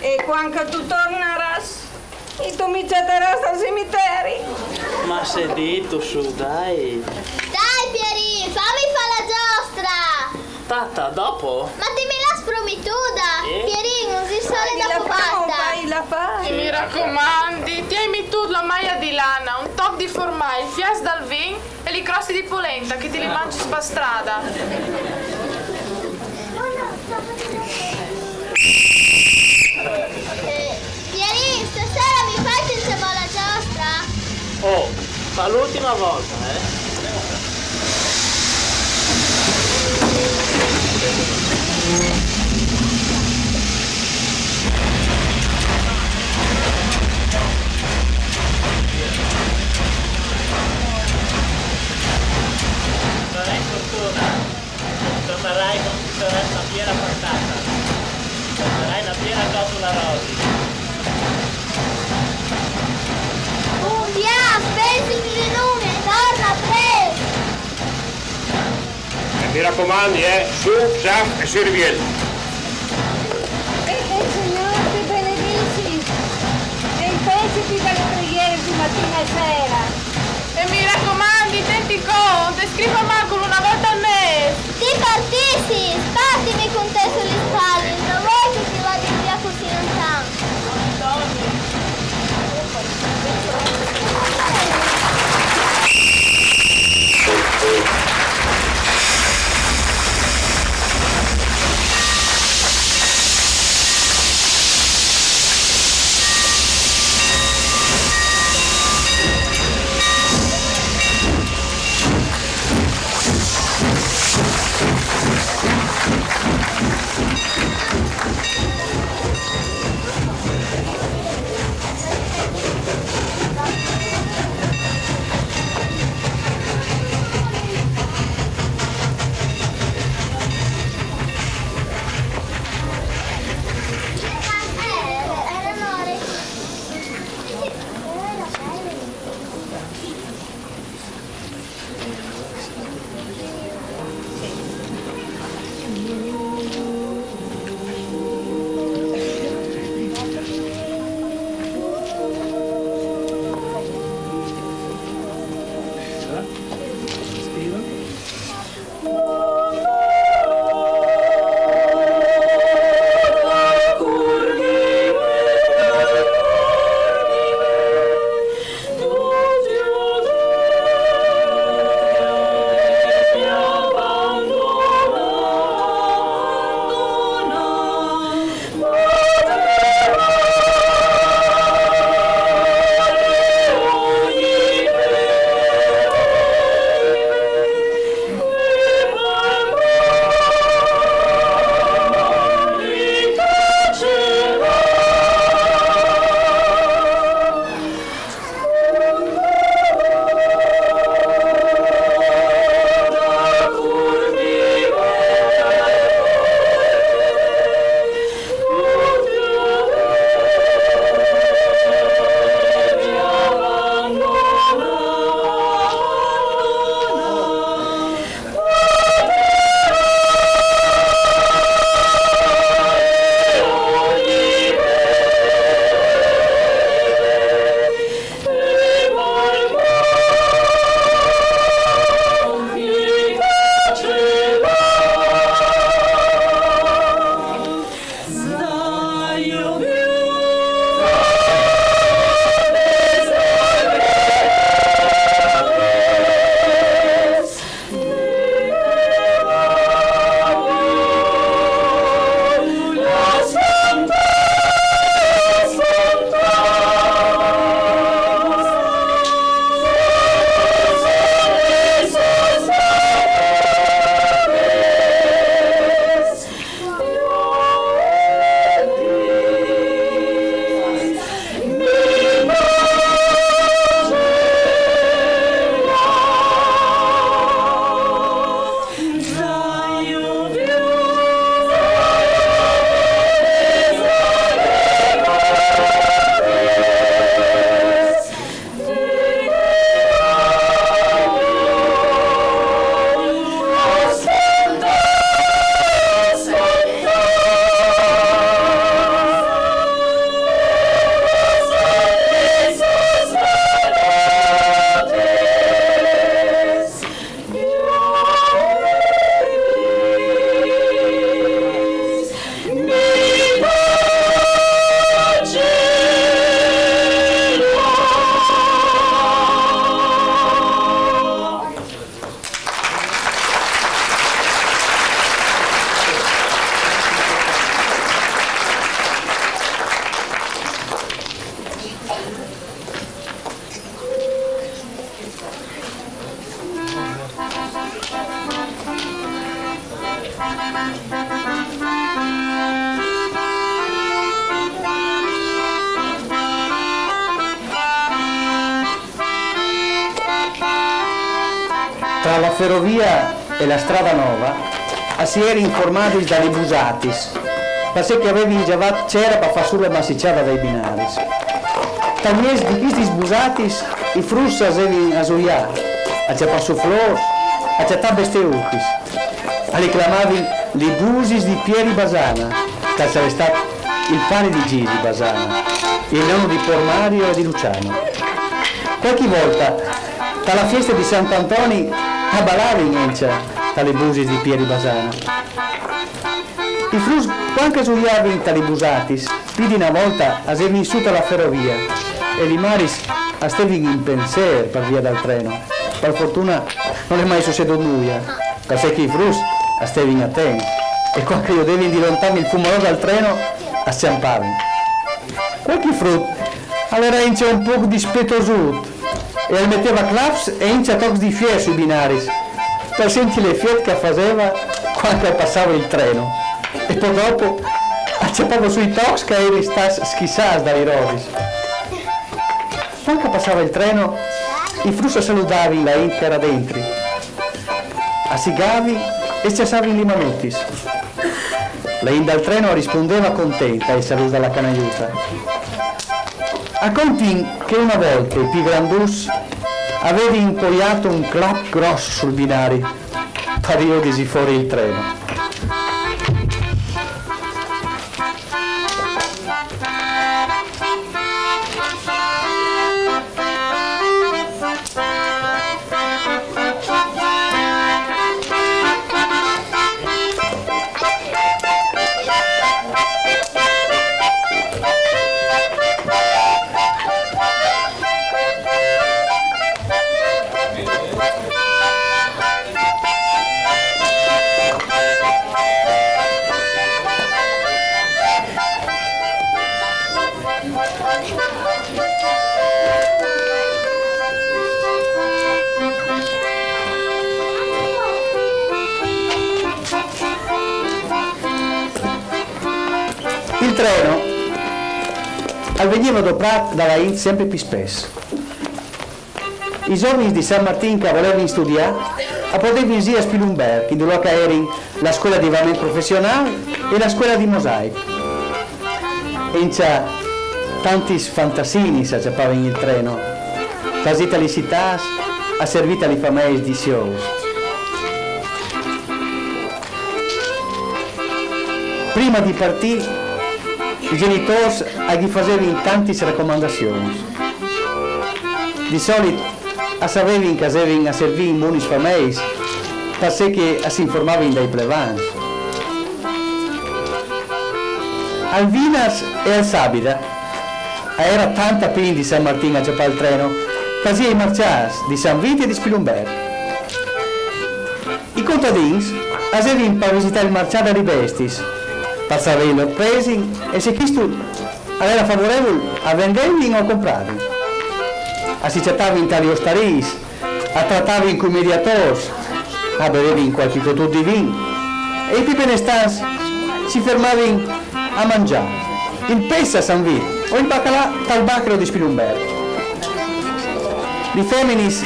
E quando tu torneras, e tu mi chataràs al cimiteri. Ma se dito su, dai. Dai, Pierì, fammi fare la giostra. Tata, dopo? Ma ti me l'has promituda! Eh? Pierin, usi solo dopo basta! Fai la fai! Mi raccomandi, tienimi tu la maglia di lana, un toc di formai, il fias dal vin e li crosti di polenta che ti li mangi spastrada. Eh, Pierì, stasera mi fai senza bolla giostra? Oh, ma l'ultima volta, eh? Tornerai con tutta la piena portata. Tornerai la piena cotula rosy. Un viaggio, pensi di nome, torna presto! E mi raccomandi, eh, su, sa e serviel. E che il Signore ti benedisci e impensiti delle preghiere di mattina e sera. E mi raccomandi, tenti conto, scriva Marco una volta al mese. Ti partissi, spartimi con te sulle spalle, non vuoi che ti vada via così lontano. Tra la ferovia e la strada nova a si erin formadis da li busatis, parcè che a vevin gjavât cera par fâ sù la massicjada dai binaris. Tal mieç di chestis busatis i fruts a zevin a zuiâ, a cjapâ sù flôrs, a cjatâ besteutis. A li clamavin li busis di Pieri Basana, che al sarès stât il pari di Gigi Basana, il nono di Por Mario e di Luciano. Cualchi volta, ta la fieste di Sant'Antoni, a balavin encja ta li busis di Pieri Basana. I fruts, cuant che a zuiavin ta li busatis, plui di na volta a zevin sù ta la ferovia, e li maris a stevin in pensêr par via dal treno. Par fortuna nol è mai sucedût nuia, parcè che i fruts a stevin atents, e cuant che a jodevin di lontan il fumarò dal treno, a scjampavin. Cualchi frut al era encja un pôc dispetosut, e al meteva claps e encja tocs di fier sui binaris, par sintî l'efiet che al faseva cuant che al passava il treno. E po dopo al cjapava sù i tocs che a erin stâts schissâts da li rodis. Cuant che al passava il treno, i fruts a saludavin la int che a era dentri. A sigavin e a scjassavin li manotis. La int dal treno a rispundeva contenta ai salûts da la canajuta. A contin che una volta i plui granduts a vevin impoiât un clap gros sul binari par jodisi fûr il treno. Il treno al vegniva doprât da la int simpri plui spès. I zovins di San Martin che a volevin studiâ a podevin zî a Spilumberc, indulà che a erin la scuela di vament professionâl e la scuela di mosaic. Encja tantis fantasinis a cjapavin il treno, par zî ta li citâts a servî ta li fameis di siôrs. Prima di partî, i gjenitôrs a ghi fasevin tantis racomandazions. Di solit a savevin che a zevin a servî in bunis fameis, parcè che a si informavin dai plevans. Al vinars e al sabide a era tant a pîts di San Martin a cjapâ il treno, par zî ai marcjâts di San Vit e di Spilumberc. I contadins a zevin par visitâ il marcjât da li bestiis, par savê lôr presin e se chistu al era favorevul a vendevin o a comprâvin. A si cjatavin ta li ostariis, a tratavin cui mediatôrs, a bevevin cualchi cotut di vin, e i plui benestants si fermavin a mangjâ il pes a San Vit o il bacalà tal bacaro di Spilumberc. Li feminis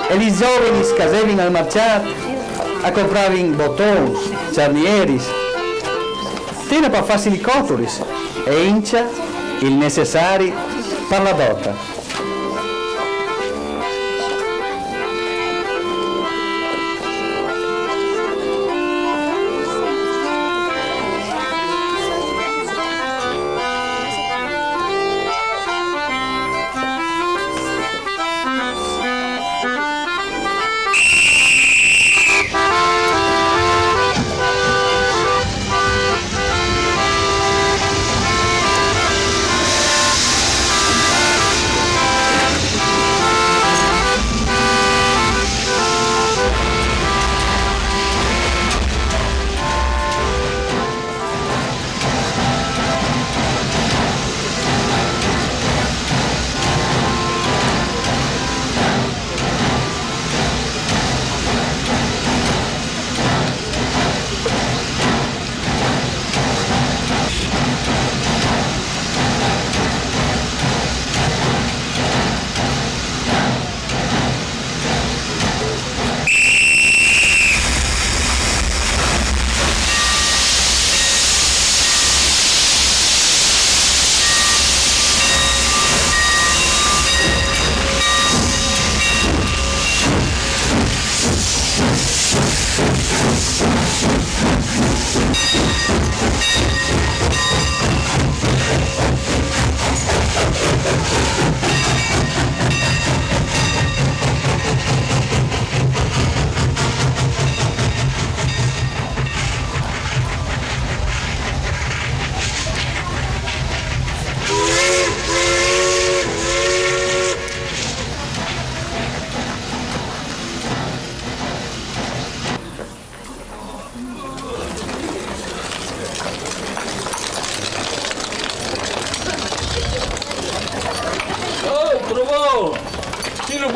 e li zovinis che a zevin al marcjât a comprâvin botons, cjarnieris, tena par fâsi li cotulis e encja il necessari par la dota.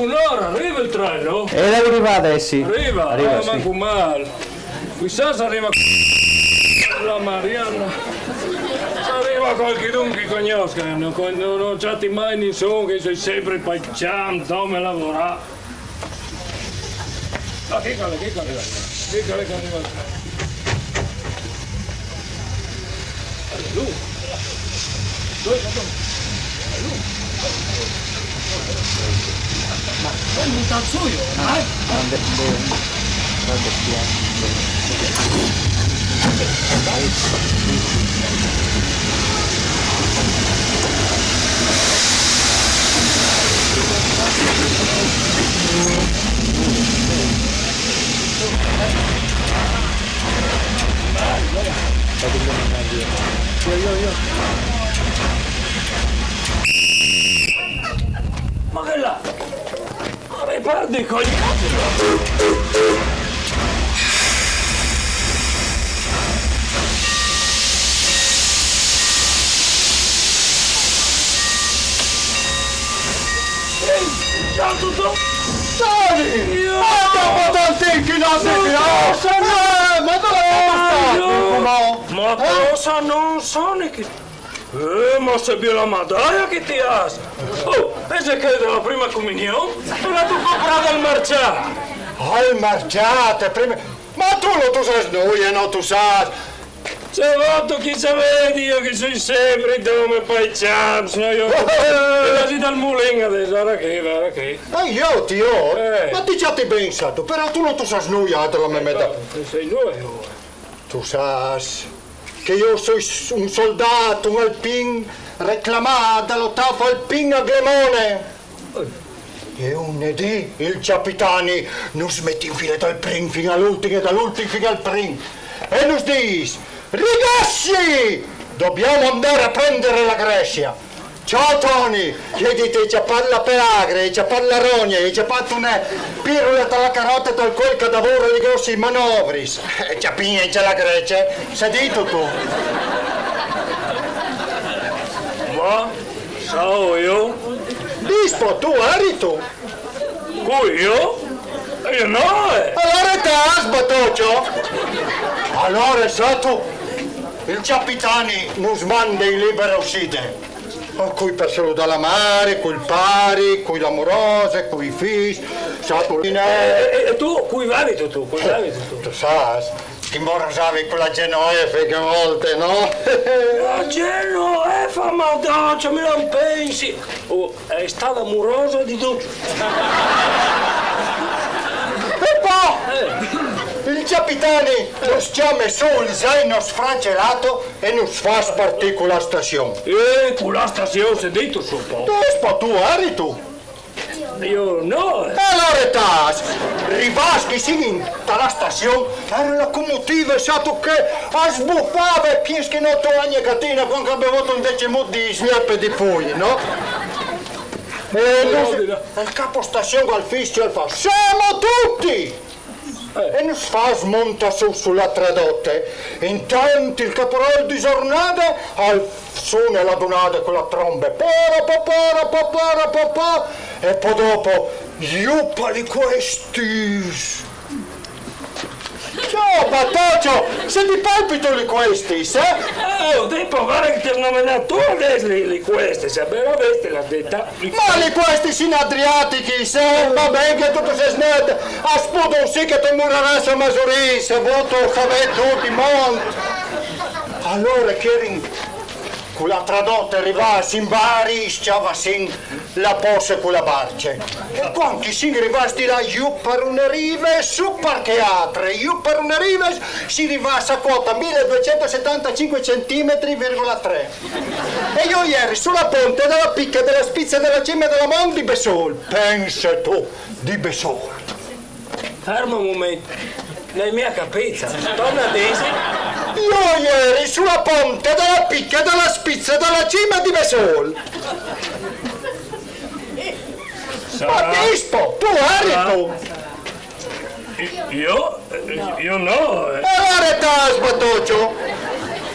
Allora, arriva il treno? E la arriva adesso. Arriva, arriva, ah, sì. Manco male. Chissà se arriva la Marianna. Se arriva qualcuno che conosca, non, non, non c'è mai nessuno, che sono sempre paciam, dove lavorare. Ah, che cale, che cale, che cale, che arriva. Allora. Ma è un mutazzuio, eh? Ma che là? Ma mi parli coi... Ehi, ciao, tutto? Toni! Io... Ma dopo tanti inquinati che ho! Eh, ma dove siamo stati? Io... Ma cosa non sono che... Eh, ma se bella madonna che ti has! Oh, e se che è la prima comunione? E la tu comprata al marcià! Al marcià, te prima... Ma tu non tu sai nulla, no tu sai! Se vado chi se vedi io che sono sempre dove poi chance, no io... E così dal mulin adesso, guarda che, guarda che... Ma io ti ho? Eh. Ma ti già ti pensato, però tu non tu sai nulla, te lo me metto. Sei lui, oh. Tu sai che io sono un soldato, un alpin, reclamato dall'ottavo alpin a Glemone. E un dì il capitani nos mette in fila dal prin fin all'ultimo e dall'ultimo fin al prin. E nos dice: «Ragazzi, dobbiamo andare a prendere la Grecia.» «Ciao Toni!» gli dite, «Ci parla per agre, ci parla rogne, ci parla una pirula tra la carota e tal quel che lavora di grossi manovri.» «Ci pinge la Grecia, sei dito tu.» Ma, ciao io? «Bispo, tu eri tu?» «Cui io? Io no, eh!» «Allora te has, Batoccio!» «Allora, sa tu, il capitani nos manda in libera uscita. O cui per saludare la mare, cui pari, cui l'amorose, cui fis, sa tu.» «E, e, e tu, cui vai tu, tu, cui vai tu, tu?» «Tu sai, che imbarassava con la Genoefa che volte, no?» «La Genoefa, ma dai, mi non pensi!» «Oh, è stata amorosa di tutti.» «E poi, eh, il capitani nos chiama su il zaino sfracellato e nos fa spartire con la stazione.» «Eh, con la stazione, si è detto su po'.» «Bispo, tu eri tu?» «Io no, eh.» «E allora te has, rivas che sin in la stazione, era locomotiva, sa tu che, a sbuffare, piens che no tu ogni catina, quando abbiamo avuto un decimo di sniappe di poi, no?» E lui, il capo stazione al fischio al fa: «Siamo tutti!» E nos fa smonta su sulla tradotte. Intanto il caporal di giornata al suona la donata con la tromba. Pora, papora, papora, papà. E poi dopo, iupali questi. Ciao, Batoccio, se ti palpito li questi, eh? Oh, devi provare che ti ho nominato tu adesso li, li questi, se però avresti la detta. Ma li questi sono adriatici, eh? Va bene che tutto si snette. A sputo sì che tu murarà a Masurì, se vuoi tu sapere tutti, monti. Allora, che rin- con la tradotta arriva a Simbari, schiava sin la posse con la barce. E quando si arrivasti là, giù per una riva e su per che altre, giù per una riva si arriva a quota milleduecentosettantacinque centimetri, virgola tre. E io ieri sulla ponte della picca, della spizia, della cima della Monti Besol. Pensa tu, di Besol. Ferma un momento, non hai mia capito. Torna a dire. Io ieri sulla ponte della picca, della spizia, della cima di Besol. Ma Bispo, tu eri tu? Io? Io no, eh. E allora te has, Batoccio.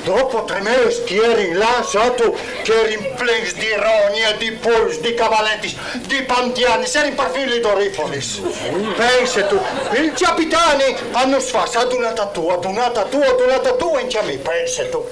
Dopo tre mês che jerin là, sâstu, che jerin plens di rogne, di polps, di cavaletis, di pantianis, jerin parfin li dorifolis. Pense tu, il cjapitani a nus fâs a dunata tua, a dunata tua, a dunata tua, e ancje a mi, pense tu.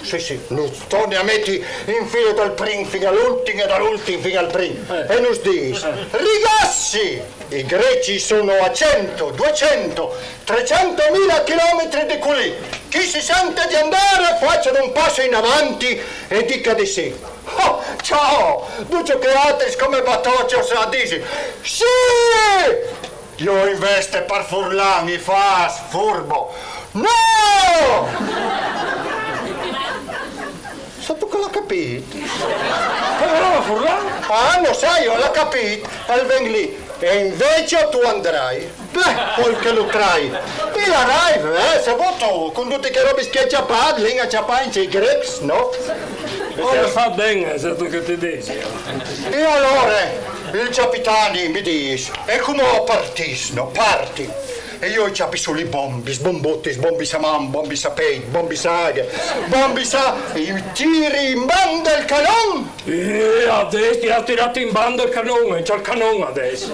Sì, sì, nus torni a meti in file dal prin fin al ultin e dal ultin fin al prin. Eh. E nus dîs: "Ragazzi, i greci sono a cento, duecento, trecentomila chilometri di culì. Chi si sente di andare, faccia un passo in avanti e dica di sì." Oh, ciao! Ducju che altris come Batocjo a disin: "Sì!" Jo invezit par furlan i fâs: "Furbo!" "No!" Sâstu che al à capît? Parlâ furlan? Ah, no sai, al à capît, al ven li. "E invezit tu andrai." Beh, col che lu trai. Il à raison, eh, savût, cun dutis chês robis che al à cjapât, li, al à cjapât ancje i Grecs, no? E tu âs fat ben, eh, savût ce che ti dîs. E alore, il cjapitani mi dîs: "E cumò partìs, no? Parti." E jo i cjapi sù li bombis, bombotis, bombis a man, bombis a pêt, bombis a aghe, bombis a... e i tiri in bande il canon. Eh, adès ti âs tirât in bande il canon, eh, il canon adès.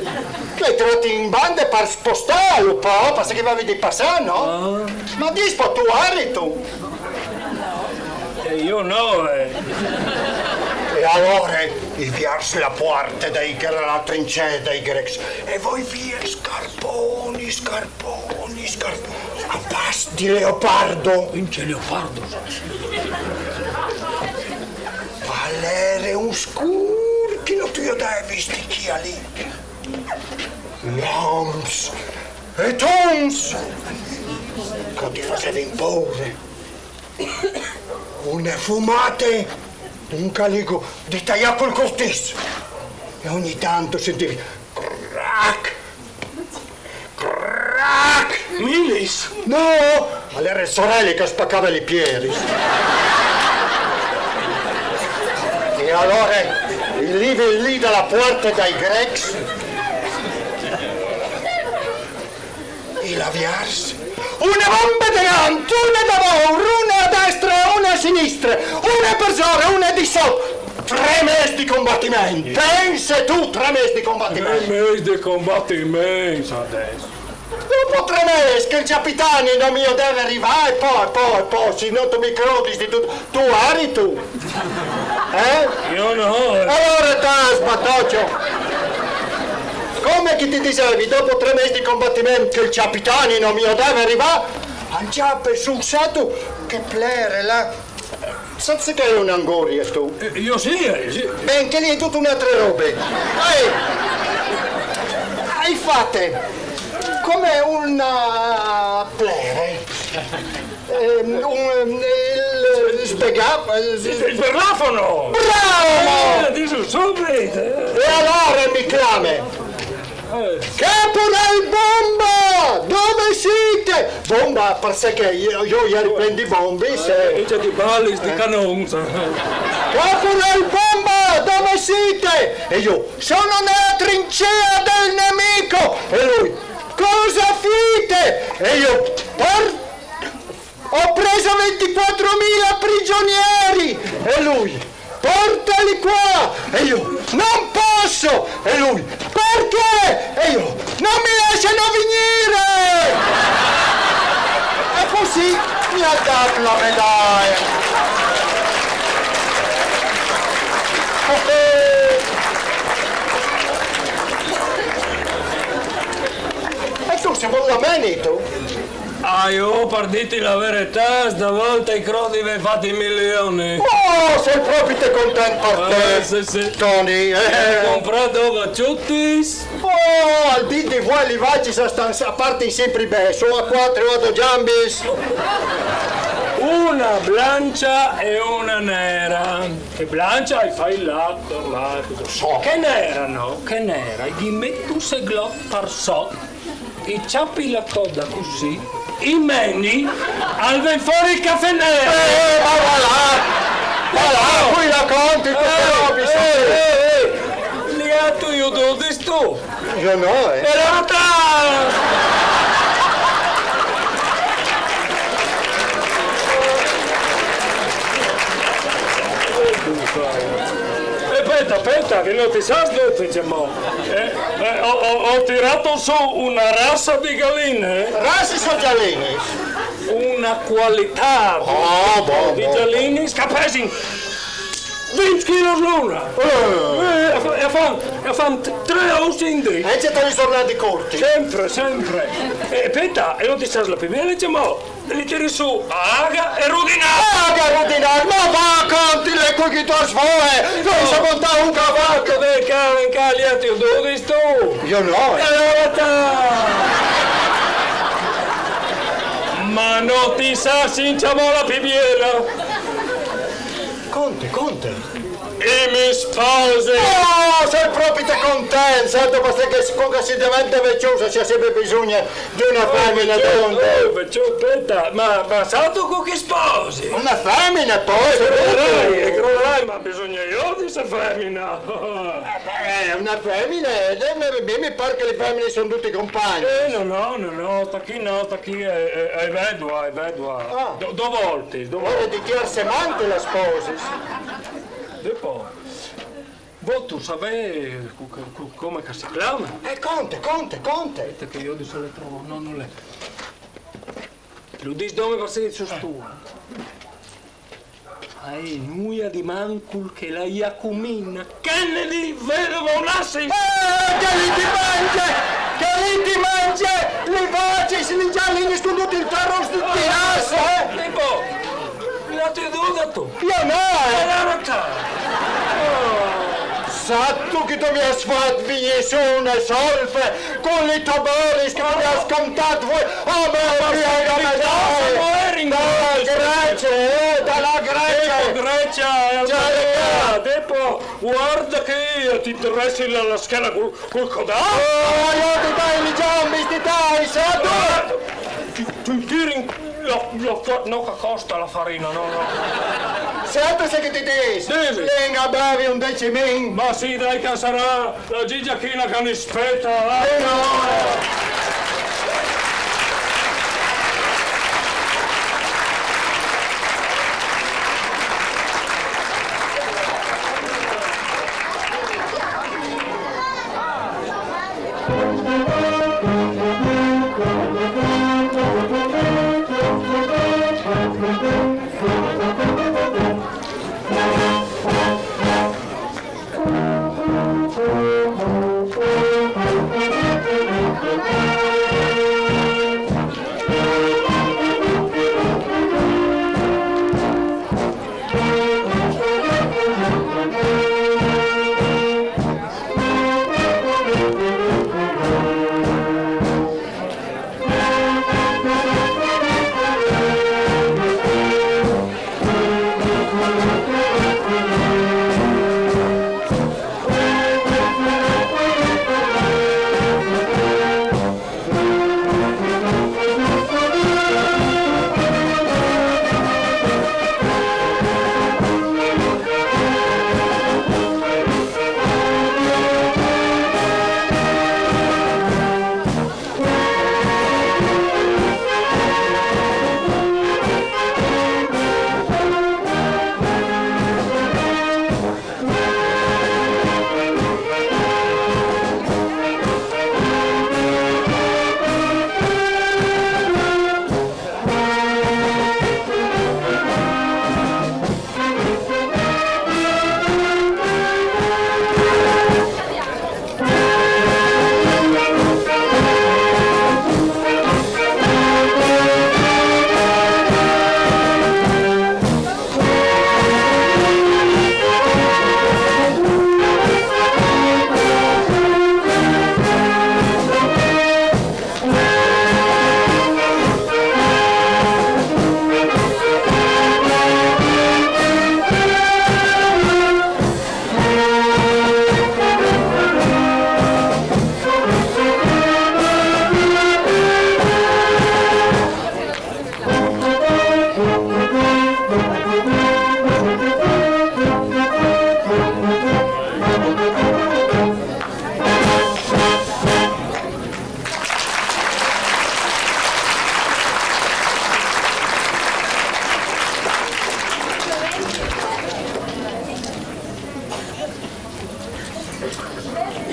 Lu ai tirât in bande par spostâlu po, parcè che i vevi di passâ, no? Ah. Ma dîs po, tu aristu? Eh, jo no, eh. E alore i viers la puarte dai gre-, la trincee dai Grecs, e voi vie scarponi, scarponi, scarponi, a pas di leopardo. Invezit leopardo, sì. Al jere un scûr che no tu i devis di chi a li. Lamps e tons che ti fasevin pôre. Une fumate, un caligo di taiâ cul custìs. E ogni tant sentivi crac, crac. Minis? No, al jere il soreli che al spacave li pieris. E alore i levin li da la puarte dai Grecs. E là viers, une bombe denant, une davour, une a destre, une a sinistre, une parsore, une di sot. Tre mês di combatiment. Pense tu, tre mês di combatiment. Tre mês di combatiment, adès. Dopo tre mês che il cjapitani no mi jodeve rivâ, e po, e po, e po, se no tu mi crodis di dut, tu aristu? Eh? Jo no, eh. Alore tâs, Batocjo. Come che ti disevi, dopo tre mês di combatiment che il cjapitani no mi jodeve rivâ, al cjape sù, sâstu ce plere là? Sâstu ce che e je une angorie, tu? Eh, jo sì, eh, sì. Ben, chê li e je dute une altre robe. Ai, ai fate come une plere. Ehm, un, ehm, il, il sbegâ-, il... Il, il berlafon! Bravo! Eh, adès subit, eh. E alore mi clame: "Caporal Bomba, dove siete?" Bomba, parcè che jo, jo i jeri plen di bombis, eh. Eh, e di balis, di canons. "Caporal Bomba, dove siete?" E jo: "Sono nella trincea del nemico." E lui: "Cosa fite?" E jo: "Por-, ho preso ventiquattromila prigionieri!" E lui: "Portali qua!" E jo: "Non posso!" E lui: "Perché?" E jo: "Non mi lasciano venire!" E cussì mi à dât la medaie. E tu, se vûstu, la meni, tu? Ah, jo, par dîti la veretât, sta volte i crodi di vê fat i milions. Oh, soi propit content par te, eh, sì, sì, Toni, eh. Ai comprât dôs vacjutis. Oh, al dì di vuei li vacjis a stan, a partin simpri ben, su a cuatri o a dôs gjambis. Une blancje e une nere. Chê blancje i fâs il lat, il lat. Chê nere no, chê nere i meto un seglot par sot. I cjapi la coda cussì, i meni, al ven fûr il cafè nere. Eh, ma va là! Va là, eh, cui la conti, eh, queste robe, eh, sì, eh, eh. Li âstu jodudis tu? Jo no, eh. E alore tâs! Aspetta, aspetta, che non ti sa dove siamo. Eh, eh, ho, ho- ho tirato su una razza di galline. Razze o galline? Una qualità di, Oh, boh, di boh. Galline che pesa venti chili l'una. Eh. Eh, e fa, e fa, e fa tre ossa in due. E c'è tanti giornali corti. Sempre, sempre. Eh, aspetta, e non ti sa la più bella, diciamo. Li tiri su, aga e rudinà! Aga e rudinà, ma va, conti le con chi tu svoe! Non so contare un cavallo! Dai, caro, in Cagliari, tu dodici tu! Io no, eh. E allora ta! Ma non ti sa, sinciamo la più bella! Conte, conte! E mi sposi! Oh, sei proprio contento, certo, perché con che si diventa vecchioso c'è sempre bisogno di una femmina, d'altronde. Oh, vecchio, aspetta, ma, ma sa tu con chi sposi? Una femmina, poi, Eh, crederai, eh, crederai, ma bisogna io di sta femmina. Eh, una femmina, eh, mi, mi pare che le femmine sono tutte compagne. Eh, no, no, no, no, sta qui no, sta qui è, è, è vedova, è vedova. Ah. Do-, due volte, due Vuole volte. Dichiararsi amante la sposa. Dopo, voi tu sapete co-, co-, co-, come che si chiama? Eh, conte, conte, conte. Aspetta che io di solito trovo, no, non è. Lo dici dove va sei su stu? Ah, è nuia di mancul che la Iacomina. Che ne di vero volassi? Eh, che li ti mangia! Che li ti mangia! Li facci, si li già li sconduti il tarro di tirarsi, eh? Tipo, la ti duda tu? Io no, eh! Allora ta! Sa tu che tu mi hai fatto venire su una solfa con le tabore che tu mi hai scontato voi? Oh, ma io non mi dai! Dai, grazie, eh, dalla Grecia! Ecco, Grecia, è Già, Grecia! Tipo, guarda che io ti interessi la, la scheda col, col codà! Oh, io ti dai i giambi, ti dai, sa tu! Ti, ti tiri in la, la fa-, no, che costa la farina, no, no. Senti se che ti dici? Dimmi. Venga, bevi un decimino. Ma sì, dai, che sarà la Gigiachina che mi aspetta, eh? Eh, no.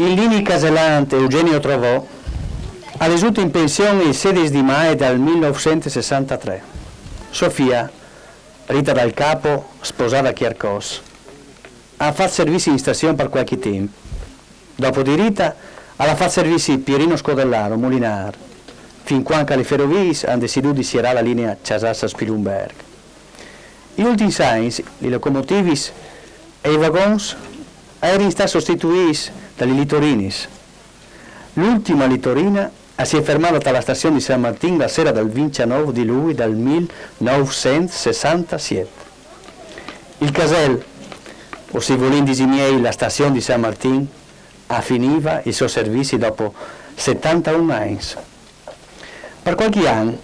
Il Nini Caselant Eugenio Trovò al è jesût in pension il sedis di Mai dal mil nûfcent sessantatrê. So fia, Rita Dal Capo, sposada a Cjarcòs, a à fat servizi in stazion par cualchi timp. Dopo di Rita, al à fat servizi Pierino Scodellaro, mulinâr, fin cuant che lis feroviis a àn decidût di sierâ la linea Cjasassa-Spilumberc. I ultins agns, lis locomotivis e i vagons a jerin stâts sostituîts da lis litorinis. L'ultima litorina a si è fermada ta la stazion di San Martin la sera dal vincjanûf di Lui dal mil nûfcent sessantasiet. Il casel, o se i volìn dî miei la stazion di San Martin, a finiva il so servizi dopo setantaun agns. Par cualchi an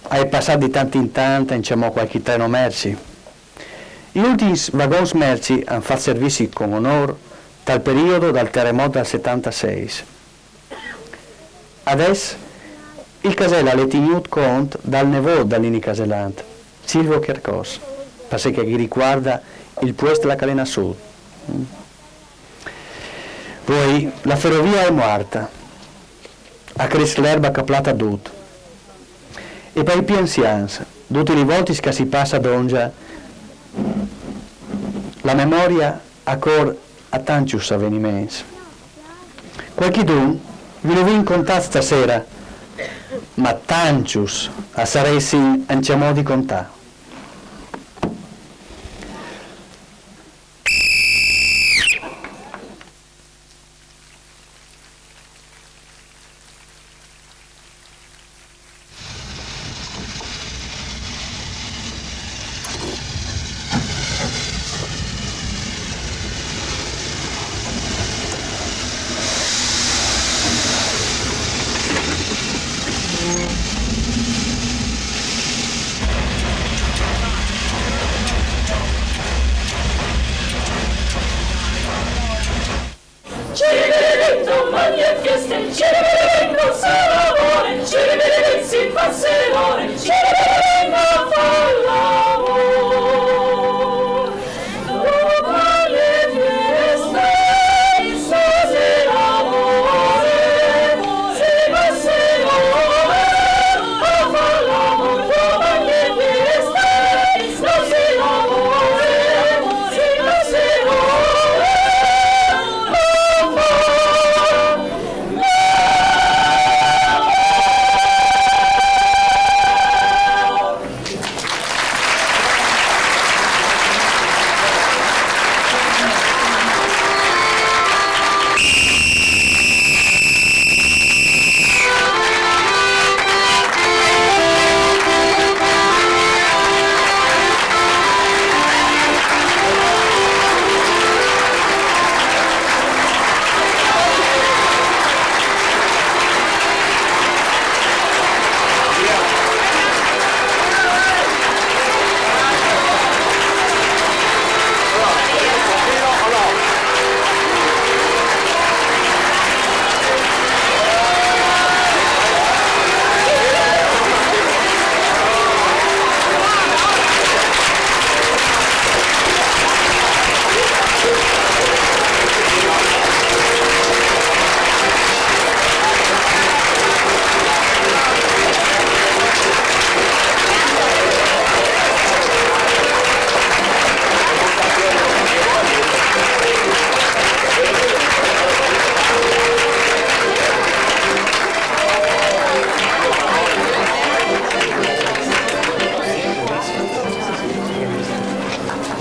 a è passât di tant in tant encjamò cualchi treno merci. I ultins vagons merci a àn fat servizi cun onôr tal periodi dal teremot dal setantaseis. Adès il casel al è tignût cont dal nevôt dal Nini Caselant, Silvio Cjarcòs, parcè che al ricuarda il puest là che al è nassût. Vuei, la ferovia a è muarta. A cresc l'erba che a plata dut. E pai plui anzians, dutis lis voltis che si passa dongja, la memoria a cor a tancjus aveniments. Cualchidun ve lu vin contât stasera, ma tancjus a saressin encjamò di contâ.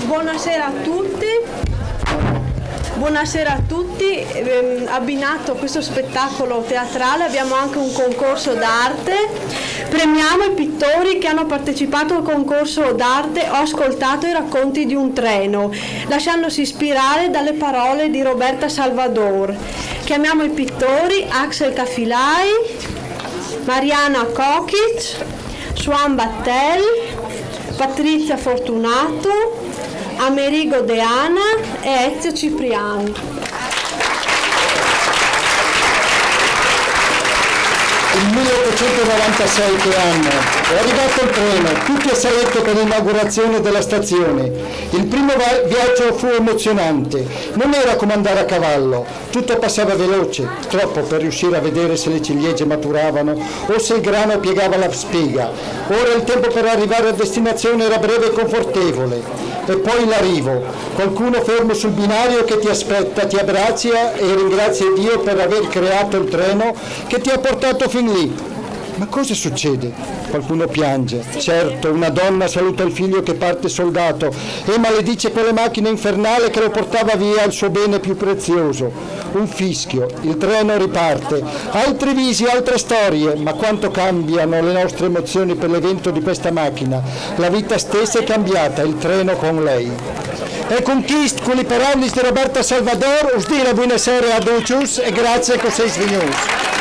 Buonasera a tutti. Buonasera a tutti. Ehm, abbinato a questo spettacolo teatrale abbiamo anche un concorso d'arte. Premiamo i pittori che hanno partecipato al concorso d'arte Ho ascoltato i racconti di un treno, lasciandosi ispirare dalle parole di Roberta Salvador. Chiamiamo i pittori: Axel Cafilai, Mariana Kokic, Suan Battel, Patrizia Fortunato, Amerigo Deana e Ezio Cipriani. Il milleottocentonovantasei che anno! È arrivato il treno, tutti a saetto per l'inaugurazione della stazione. Il primo va- viaggio fu emozionante, non era come andare a cavallo, tutto passava veloce, troppo per riuscire a vedere se le ciliegie maturavano o se il grano piegava la spiga. Ora il tempo per arrivare a destinazione era breve e confortevole. E poi l'arrivo. Qualcuno fermo sul binario che ti aspetta, ti abbraccia e ringrazia Dio per aver creato il treno che ti ha portato fin lì. Ma cosa succede? Qualcuno piange. Certo, una donna saluta il figlio che parte soldato e maledice quella macchina infernale che lo portava via il suo bene più prezioso. Un fischio, il treno riparte. Altri visi, altre storie, ma quanto cambiano le nostre emozioni per l'evento di questa macchina. La vita stessa è cambiata, il treno con lei. E con quist, con le paraulis de Roberta Salvador, us dira buonasera a tutti e grazie che siete venuti.